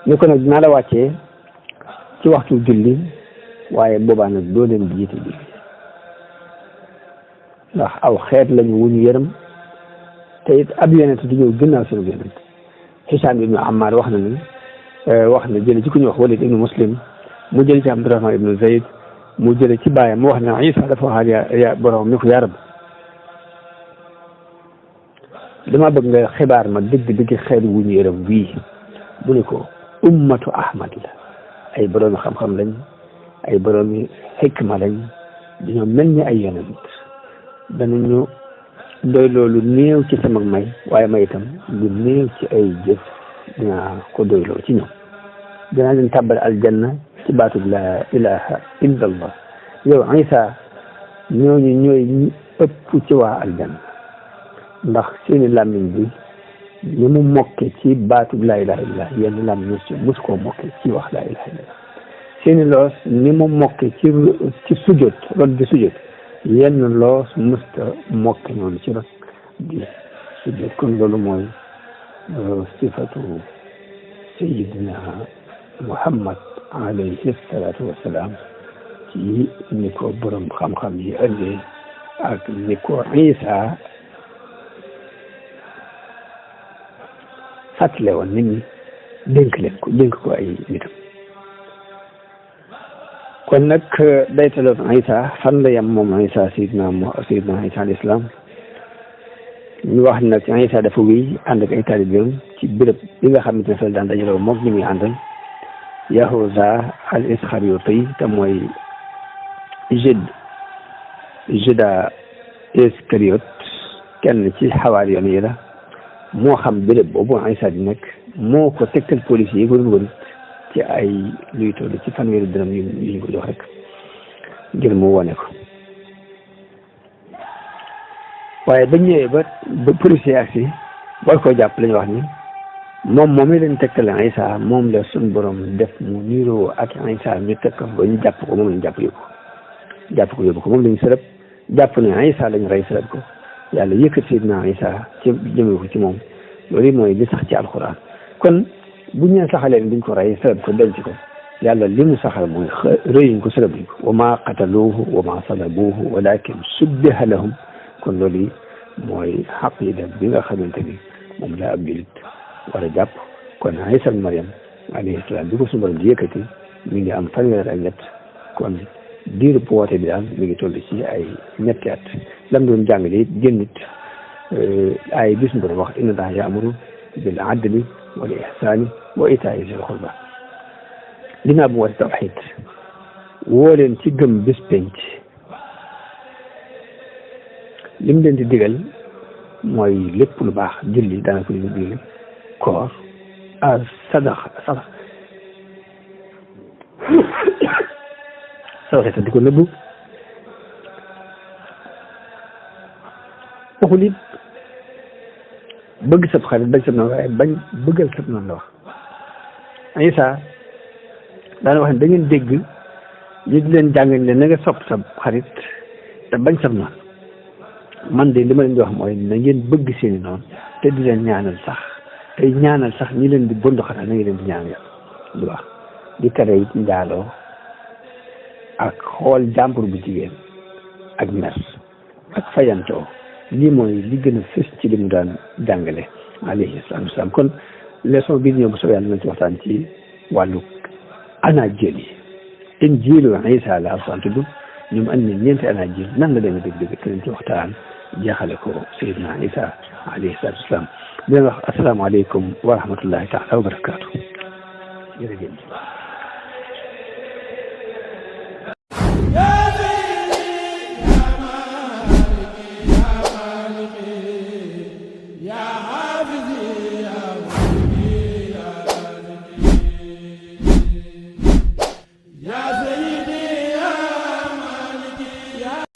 ñu ko nag dinaa la wàccee ci waxtu julli waaye boobaa nag doo leen di jiite julli ndax aw xeet lañu wu ñu yërëm te it ab yonent du ñëw gënnaaw seen yonent Hisaam ibnu Ammaar wax na jële ci ku ñu wax Walid ibnu Muslim mu jële ci Abdurahmaan ibnu Zayd mu jële ci baayam mu wax ne Isa dafa waxaat yaa borom ni ko yaa Rabbi dama bëgg nga xibaar ma dëgg xeet wu ñu yërëm wii mu ne ko ummatu Ahmad la ay boroomi xam-xam lañ ay boroomi xikma lañ dañoo mel ni ay yonent danañu doy loolu néew ci sama may waaye may itam lu néew ci ay jëf dinaa ko doyloo ci ñoom dinaa leen tàbbal aljanna ci baatu la ilaha illa allah yow Isa ñooñu ñooy ëpp ci waa aljanna ndax seeni làmmiñ bi ni mu mokke ci baatu la ilaha illa yenn làmmiñ mus koo mokke ci wax la ilaha illa seeni loos ni mu mokke ci sujjóot rot di sujjóot yenn loos musta mokke noonu ci rot di sujjóot kon loolu mooy sifatu sayidina Muhammad alayhi salaatu wassalaam ci ni ko borom xam-xam yi ëndee ak ni ko Isa fàttale woon nit ñi dénk ko ay nitam kon nag daytaloon Isa fan la yem moom Isa sayidina Isa al islam ñu wax nag Isa dafa wéy ànd ak ay taalibeem ci béréb bi nga xamante ne fa daan dajaloo moom ñi muy àndal Yahuza al Isxariyoti te mooy Juda Iskariyot kenn ci xawaari yoon yi la moo xam béréb boobu Isa di nekk moo ko tegtal police yi ko doon wër ci ay luy toll ci fanweeri dërëm yu ñu ko jox rek ngir mu wone ko waaye ba ñëwee ba police yi agsi war koo jàpp lañu wax ni moom mi leen tegtal Isa moom la suñ borom def mu niiroo ak Isa ñu teg ko ba ñu jàpp ko moom lañu jàpp yóbbu ko moom lañu sërëb jàpp ne Isa lañu rey sërëb ko yàlla yëkkat Seydina Isa ci jëmee ko ci moom loolu mooy li sax ci alxuraan kon bu ñu saxalee duñ ko rey sërëb ko denc ko yàlla li mu saxal mooy rëyuñ ko sërëbuñ ko wa ma qataluuhu wa ma salabuuhu walakin subbiha lahum kon loolu mooy xaqida bi nga xamante ni moom la ab julit war a jàpp. kon Iisa Maryam alayhi salaam bi ko suñu borom di yëkkati mi ngi am fanweer ak ñett kon diiru woote bi daal mi ngi toll ci ay ñetti at lam doon jàngale it génnit ay bis borom wax inna Allaaha ya'muru bil adli wal ihsaani wa itaa'i zil qurba dinaa bu woote tawxiid woo leen ci gëm bis penc lim leen di digal mooy lépp lu baax julli daana ko digal koor sadaqa te di ko nëbbu waxul it bëgg sab xarit bañ sab noonu waaye bañ bëggal sab noonu la wax Iisa daana wax ne da ngeen dégg ñu di leen jàngal ne na nga sopp sab xarit te bañ sab noonu man de li ma leen di wax mooy na ngeen bëgg seeni noonu te di leen ñaanal sax tey ñaanal sax ñi leen di bondu xatal na ngeen leen di ñaan yàlla lu wax di tere it njaaloo ak xool jàmbur bu jigéen ak mer ak fayantoo lii mooy li gën a fës ci li mu daan jàngale alayhi salaatu wasalaam kon leçon bii ñëw bu soobee yàlla nañ ci waxtaan ci wàllu anaajil yi injiilu Iisa la Alxuraan tudd ñoom andi nañ ñeenti anaajil nan la demee dëgg-dëgg te nañ ci waxtaan jeexale ko Seydina Iisa alayhi salaatu wasalaam di leen wax asalaamaaleykum wa rahmatullahi taala wa barakaatu jërëjëf.